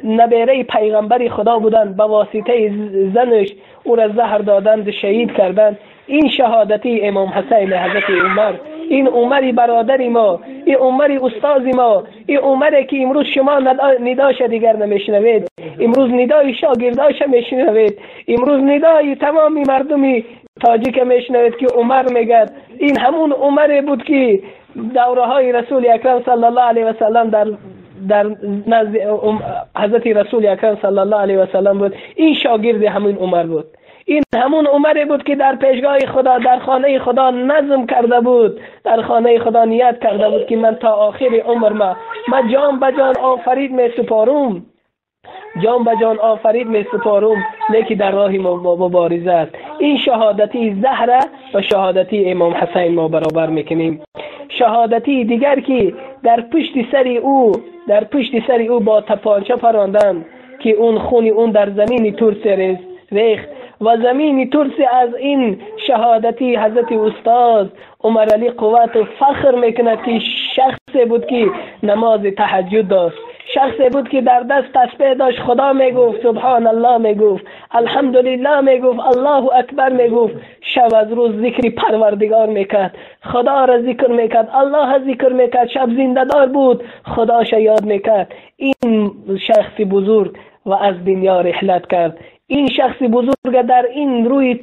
نبیره پیغمبر خدا بودند، به واسطه زنش او را زهر دادند، شهید کردند. این شهادتی امام حسین حضرت عمر، این عمر برادر ما، این عمر استاد ما، این عمر که امروز شما نداش دیگر نمیشنوید، امروز ندای شاگرداش میشنوید، امروز ندای تمام مردمی تاجیک میشنوید که عمر میگه. این همون عمر بود که دوره های رسول اکرم صلی الله علیه و سلم در نزد حضرت رسول اکرم صلی الله علیه و سلم بود. این شاگرد همون عمر بود. این همون عمر بود که در پیشگاه خدا، در خانه خدا نظم کرده بود، در خانه خدا نیت کرده بود که من تا آخر عمر ما جان به جان آفرید می سپارم، جان به جان آفرید می سپارم، لیکن در راه مبارزه است. این شهادتی زهره و شهادتی امام حسین ما برابر میکنیم. شهادتی دیگر که در پشت سر او، در پشت سر او با تپانچه پراندن که اون خون اون در زمین ترس ریخت و زمین ترس از این شهادتی حضرت استاد عمرعلی قوت فخر میکند که شخص بود که نماز تهجد داشت، شخصی بود که در دست تسبیح داشت، خدا میگفت، سبحان الله میگفت، الحمدلله میگفت، الله اکبر میگفت، شب از روز ذکر پروردگار میکرد، خدا را ذکر میکرد، الله را ذکر میکرد، شب زنده دار بود، خداش یاد میکرد. این شخص بزرگ و از دنیا رحلت کرد. این شخص بزرگ در این روی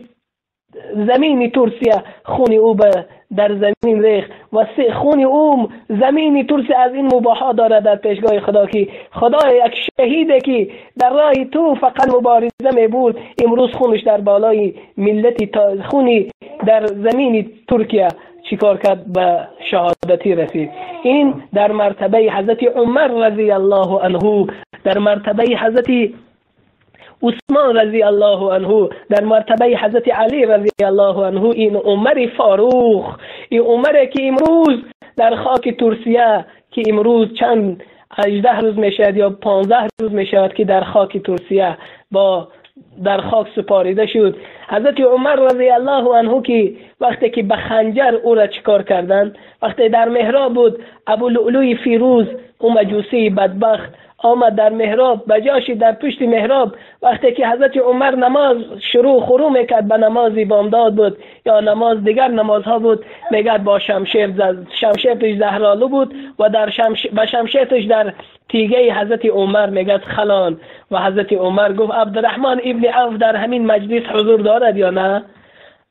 زمین ترسیه خون او به در زمین ریخت و خون او زمین ترسی از این مباحا داره در پیشگاه خدا که خدا یک شهیده که در راه تو فقط مبارزه می بود، امروز خونش در بالای ملتی خونی در زمین ترکیه چیکار کرد؟ به شهادتی رسید. این در مرتبه حضرت عمر رضی الله عنه، در مرتبه حضرت عثمان رضی الله عنه، در مرتبه حضرت علی رضی الله عنه، این عمر فاروق، این عمر که امروز در خاک ترکیه که امروز چند 18 روز میشود یا 15 روز میشود که در خاک ترکیه با در خاک سپاریده شد. حضرت عمر رضی الله عنه که وقتی که به خنجر او را چیکار کردند، وقتی در محراب بود، ابو لؤلؤ فیروز او مجوسی بدبخت آمد در محراب، بجاشی در پشت محراب، وقتی که حضرت عمر نماز شروع خروع میکرد، به نمازی بامداد بود یا نماز دیگر نمازها بود، میگد با شمشیر شمشیرش زهرالو بود و در به شمشیرش در تیگه حضرت عمر میگد خلان. و حضرت عمر گفت عبدالرحمن ابن عوف در همین مجلس حضور دارد یا نه؟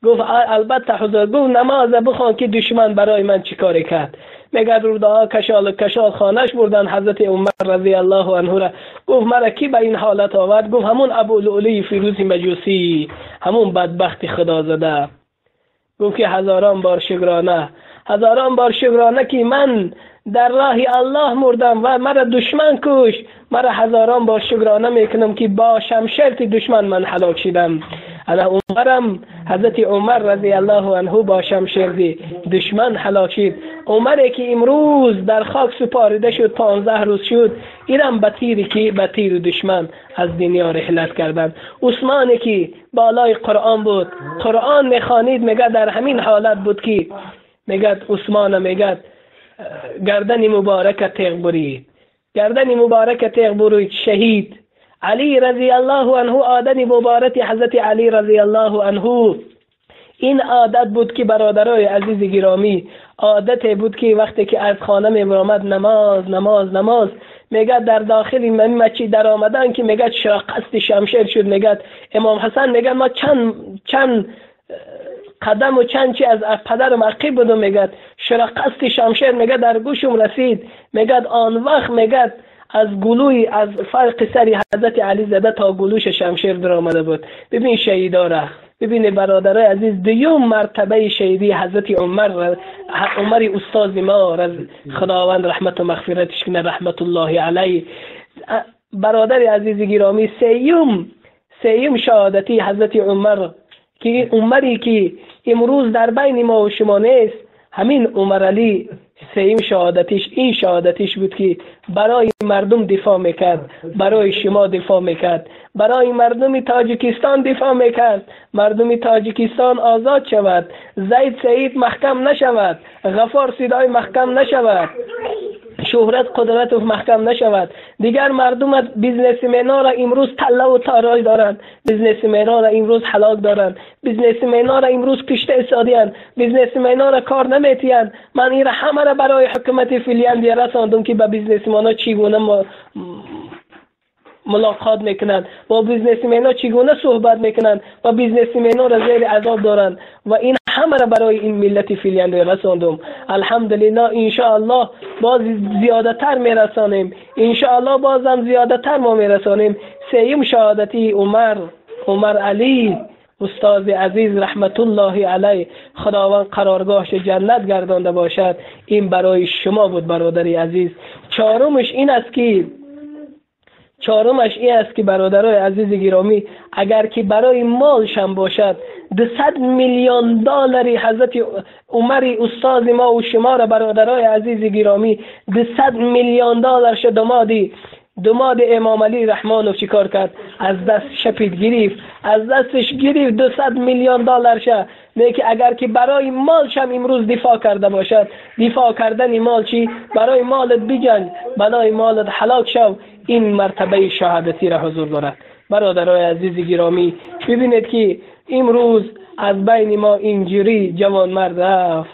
گفت البته حضور. گفت نماز بخوان که دشمن برای من چیکار کرد. میگه رودها کشال کشال خانهش بردن حضرت عمر رضی الله عنه را. گفت مرا کی به این حالت آورد؟ گفت همون ابو لؤلؤ فیروز مجوسی، همون بدبخت خدا زده. گفت که هزاران بار شکرانه، هزاران بار شکرانه که من در راه الله مردم و مرا دشمن کش، مرا هزاران بار شکرانه میکنم که با شمشیر دشمن من هلاک شدم. انا عمرم حضرت عمر رضی الله عنه با شمشیر دشمن هلاک شد. عمره که امروز در خاک سپاریده شد، 15 روز شد، اینم به تیری که به تیر دشمن از دنیا رحلت کردند. عثمانی که بالای قرآن بود، قرآن میخوانید، میگه در همین حالت بود که میگه عثمان میگه گردن مبارک تیغ برید، گردن مبارک تیغ برید، شهید. علی رضی الله عنه، عادت مبارک حضرت علی رضی الله عنه این عادت بود که برادرای عزیز گرامی، عادت بود که وقتی که از خانه میبرآمد نماز نماز نماز، میگه در داخل من مسجد در آمدن که میگه چرا قصد شمشیر شد، میگه امام حسن میگه ما چند قدم و چند چی از پدرم عقب بودم، میگه چرا قصد شمشیر میگه در گوشم رسید، میگه آن وقت میگه از گلوی از فرق سری حضرت علی زده تا گلوش شمشیر در آمده بود. ببین شهیدا را، ببین برادرای عزیز، دیوم مرتبه شهیدی حضرت عمر، عمر استاد ما، خداوند رحمت و مغفرتش کنه، رحمت الله علیه. برادر عزیز گرامی، سیوم شهادتی حضرت عمر که عمری که امروز در بین ما و شما نیست، همین عمر علی سیم شهادتش این شهادتش بود که برای مردم دفاع میکرد، برای شما دفاع میکرد، برای مردم تاجیکستان دفاع میکرد، مردم تاجیکستان آزاد شود، زید سعید محکم نشود، غفار صدای محکم نشود، شهرت قدرت محکم نشود. دیگر مردم businessman ها را امروز طله و تاراج دارند، businessman ها را امروز هلاک دارند، businessman ها را امروز کشته استادیند، businessman ها را کار نمیتیند. من این را همه را برای حکومت فنلندیا رساندم که به businessman ها چگونه ملاقات میکنند، با businessman ها چگونه صحبت میکنند و businessman ها را زیر عذاب دارند و این همه را برای این ملت فنلندی رساندم. الحمدلله انشاءالله باز زیاده تر میرسانیم، انشاءالله بازم زیاده تر ما میرسانیم. سیم شهادتی عمر علی استاد عزیز رحمت الله علیه، خداوند قرارگاهش جنت گردانده باشد. این برای شما بود برادری عزیز. چهارمش این است که برادرای عزیز گرامی، اگر که برای مالش هم باشد 200 میلیون دلاری حضرت عمر استاد ما و شما را برادرای عزیز گرامی 200 میلیون دلار شد دماد امام علی رحمانوف چیکار کرد؟ از دست شپید گرفت، از دستش گرفت 200 میلیون دلار شه. نه که اگر که برای مالش هم امروز دفاع کرده باشد، دفاع کردن مال چی؟ برای مالت بجنگ، برای مالت هلاک شو، این مرتبه شهادتی را حضور دارد. برادرای عزیز گرامی، ببینید که امروز از بین ما اینجوری جوان مرد رفت،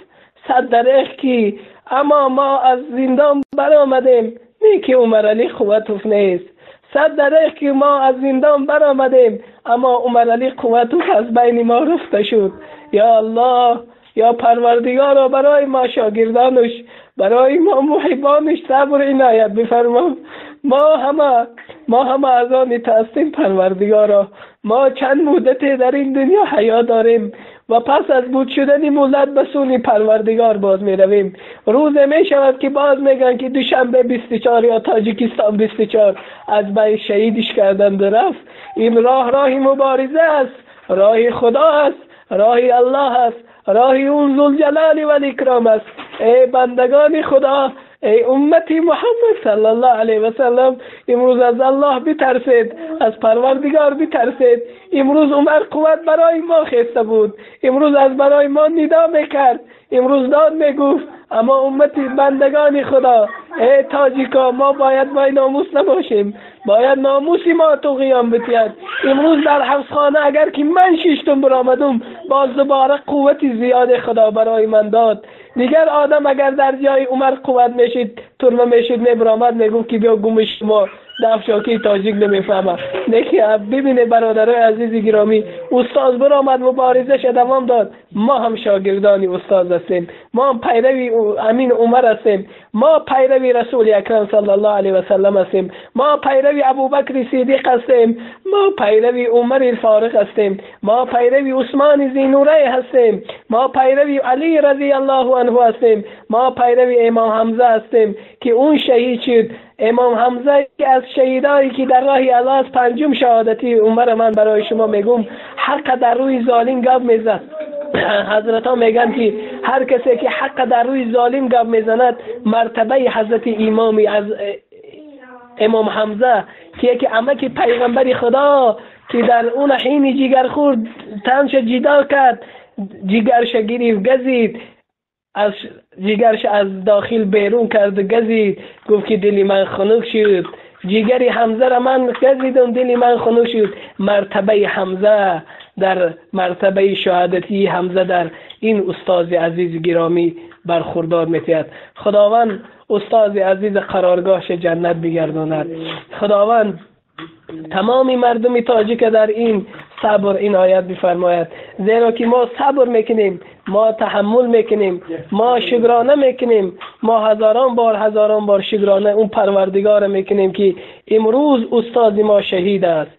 صد درخت که اما ما از زندان برآمدیم، نه که عمر علی قوتوف نیست. صد درخت که ما از زندان برآمدیم، اما عمر علی قوتوف از بین ما رفته شد. یا الله، یا پروردگارا، برای ما شاگردانش، برای ما محبانش صبر عنایت بفرما. ما همه از آن هستیم پروردگارا. ما چند مدت در این دنیا حیا داریم و پس از بود شدن مولد به سوی پروردگار باز می رویم. روز می شود که باز میگن که دوشنبه 24 یا تاجیکستان 24 از بین شهیدش کردند و رفت. این راه مبارزه است، راه خدا است، راه الله است، راه اون ذوالجلال و الاکرام است. ای بندگان خدا، ای امتی محمد صلی الله علیه و سلم، امروز از الله بترسید، از پروردگار بترسید. امروز عمر قوت برای ما خسته بود، امروز از برای ما ندا میکرد، امروز داد میگفت. اما امتی بندگان خدا، ای تاجیکا، ما باید با ناموس نباشیم، باید ناموسی ما تو قیام بتید. امروز در حبسخانه اگر که من شیشتم برآمدم، باز دوباره قوت زیاد خدا برای من داد. دیگر آدم اگر در جای عمر قوت میشید، ترمه میشید، میبرآمد، میگفت که بیا گمش ما دفشاکی تاجیک نمیفهمه. نه ببینه برادرای عزیز گرامی، استاد برآمد مبارزه دوام داد. ما هم شاگردان استاد هستیم، ما هم پیروی امین عمر هستیم، ما پیروی رسول اکرم صلی الله علیه و سلم هستیم، ما پیروی ابوبکر صدیق هستیم، ما پیروی عمر فاروق هستیم، ما پیروی عثمان ذی‌نورین هستیم، ما پیروی علی رضی الله عنه هستیم، ما پیروی امام حمزه هستیم که اون شهید شد. امام حمزه از شهیدایی که در راه الله از پنجم شهادتی عمر من برای شما میگم، حق در روی ظالم گپ میزد. حضرت ها میگن که هر کسی که حق در روی ظالم گپ میزند، مرتبه حضرت امام از امام حمزه که یکی عمک پیغمبر خدا که در اون حین جگر خورد تنش جدا کرد، جگرش گرفت گزید، از جگرش از داخل بیرون کرد گزید، گفت که دل من خنک شد، جگر حمزه را من گزیدم، دل من خنک شد. مرتبه حمزه در مرتبه شهادتی حمزه در این استاد عزیز گرامی برخوردار میتید. خداوند استاد عزیز قرارگاهش جنت بگرداند. خداوند تمام مردم تاجیک در این صبر عنایت بفرماید، زیرا که ما صبر میکنیم، ما تحمل میکنیم، ما شکرانه میکنیم، ما هزاران بار شکرانه اون پروردگار میکنیم که امروز استاد ما شهید است.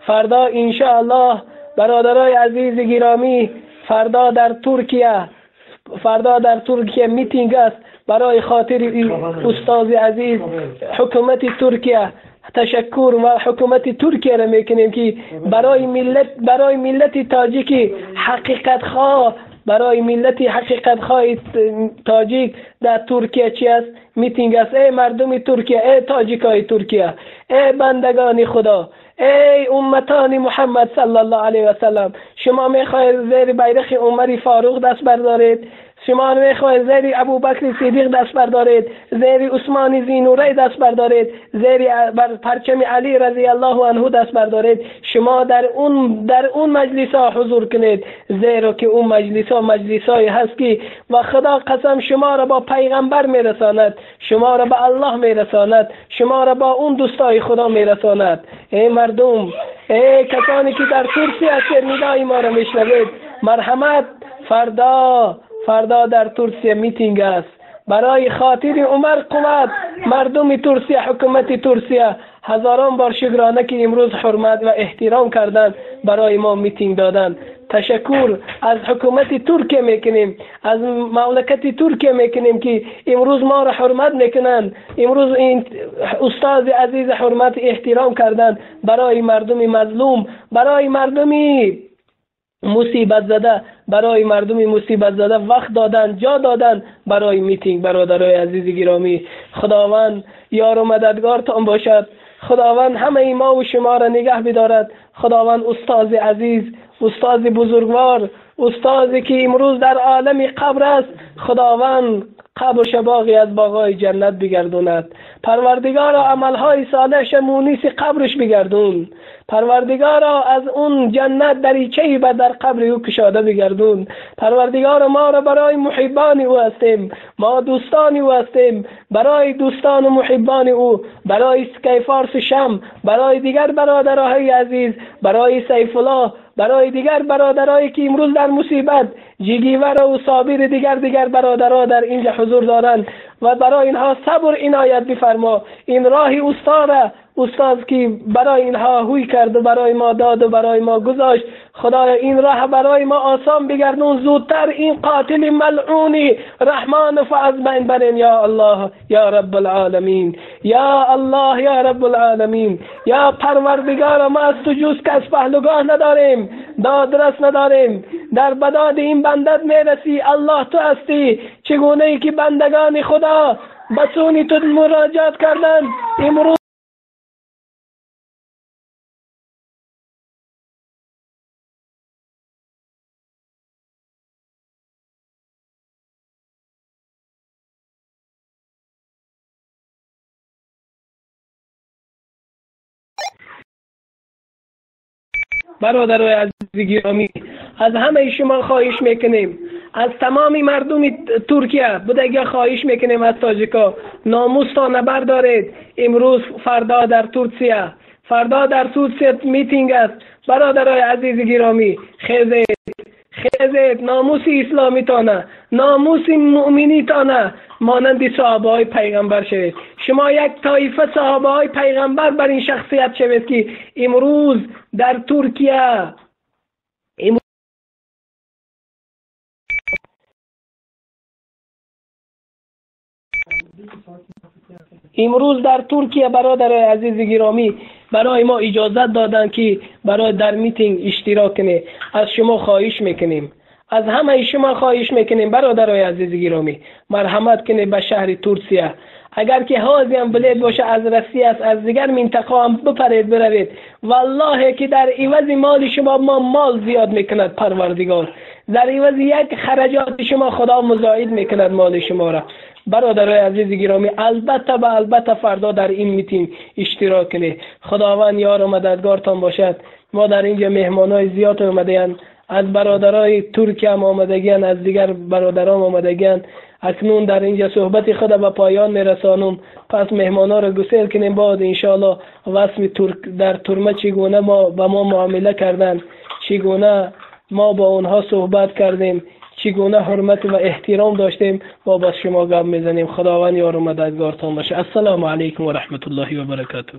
فردا انشاءالله برادرای عزیز گرامی، فردا در ترکیه میتینگ است برای خاطر استاد عزیز. حکومت ترکیه تشکر و حکومت ترکیه را میکنیم که برای ملت تاجیکی حقیقت خواه، برای ملت حقیقت خواه تاجیک در ترکیه چی است؟ میتینگ است. ای مردم ترکیه، ای تاجیکای ترکیه، ای بندگان خدا، ای امتان محمد صلی الله علیه و سلم، شما میخواهید زیر بیرق عمر فاروق دست بردارید، شما میخواهید زیر ابوبکر صدیق دست بردارید، زیر عثمان ذی‌نورین دست بردارید، زیر پرچم علی رضی الله عنه دست بردارید. شما در اون مجلس ها حضور کنید، زیرا که اون مجلس ها مجلس های هست که و خدا قسم شما را با پیغمبر میرساند، شما را به الله میرساند، شما را با اون دوستای خدا میرساند. ای مردم، ای کسانی که در ترکیه هستید، ندای ما را میشنوید، مرحمت، فردا در ترکیه میتینگ است برای خاطر عمر قوت مردم ترکیه، حکومت ترکیه. هزاران بار شکرانه که امروز حرمت و احترام کردن، برای ما میتینگ دادن. تشکر از حکومت ترکیه میکنیم، از مملکت ترکیه میکنیم که امروز ما را حرمت میکنند، امروز این استاد عزیز حرمت احترام کردن برای مردم مظلوم، برای مردم مصیبت زده، برای مردم مصیبت زده وقت دادن، جا دادن برای میتینگ. برادرای عزیز گرامی، خداوند یار و مددگارتان باشد. خداوند همه ما و شما را نگه بدارد. خداوند استاد عزیز، استاد بزرگوار، استادی که امروز در عالم قبر است، خداوند قبرش باغی از باغهای جنت بگرداند. پروردگارا عملهای صالحش مونیس قبرش بگردون. پروردگارا از اون جنت دریچه‌ای به در قبر او کشاده بگردون. پروردگارا ما را برای محبان او هستیم، ما دوستان او هستیم، برای دوستان و محبان او، برای سکیفارس شم، برای دیگر برادرهای عزیز، برای سیف الله، برای دیگر برادرایی که امروز در مصیبت، جیگیور و صابر دیگر برادرها در اینجا حضور دارند و برای اینها صبر عنایت بفرما. این راه استاد، استاد که برای اینها هوی کرد و برای ما داد و برای ما گذاشت، خدایا این راه برای ما آسان بگردون، زودتر این قاتل ملعونی رحمان فاز بین برین. یا الله یا رب العالمین، یا الله یا رب العالمین، یا پروردگار ما از تو جز کس پهلوگاه نداریم، دادرس نداریم، در بداد این بندت میرسی. الله تو هستی، چگونه ای که بندگان خدا به سوی تو مراجعت کردند، امروز برادرای عزیز گرامی، از همه شما خواهش میکنیم، از تمام مردم ترکیه بودگی خواهش میکنیم، از تاجیکا ناموس تا نبردارید. امروز فردا در ترکیه، فردا در ترکیه میتینگ است. برادرای عزیز گرامی، خیزید، خیزید، ناموس اسلامی تانه، ناموس مؤمنی تانه، مانند صحابه های پیغمبر شوید. شما یک طایفه صحابه های پیغمبر بر این شخصیت شوید که امروز در ترکیه امروز در ترکیه برادر عزیز گرامی برای ما اجازت دادن که برای در میتینگ اشتراک کنه. از شما خواهش میکنیم، از همه شما خواهش میکنیم برادرای عزیز گرامی، مرحمت کنید به شهر ترکیه. اگر که حاضی هم بلید باشه از رسی است، از دیگر منطقه هم بپرید بروید. والله که در عوض مال شما ما مال زیاد میکند پروردگار، در عوض یک خرجات شما خدا مزاید میکند مال شما را. برادرای عزیز گرامی، البته به البته فردا در این میتینگ اشتراک کنید. خداوند یار و مددگارتان باشد. ما در اینجا مهمانای زیاد آمده‌اند، از برادرای ترک هم آمدگی‌اند، از دیگر برادران آمدگی‌اند. اکنون در اینجا صحبت خود به پایان میرسانم. پس مهمانا را گسیل کنیم، بعد انشاءالله وصف ترک در ترمه چگونه ما به ما معامله کردند، چگونه ما با آنها صحبت کردیم، چگونه حرمت و احترام داشتیم، ما با شما گپ میزنیم. خداوند یار و مددگارتان باشه. السلام علیکم و رحمت الله و برکاته.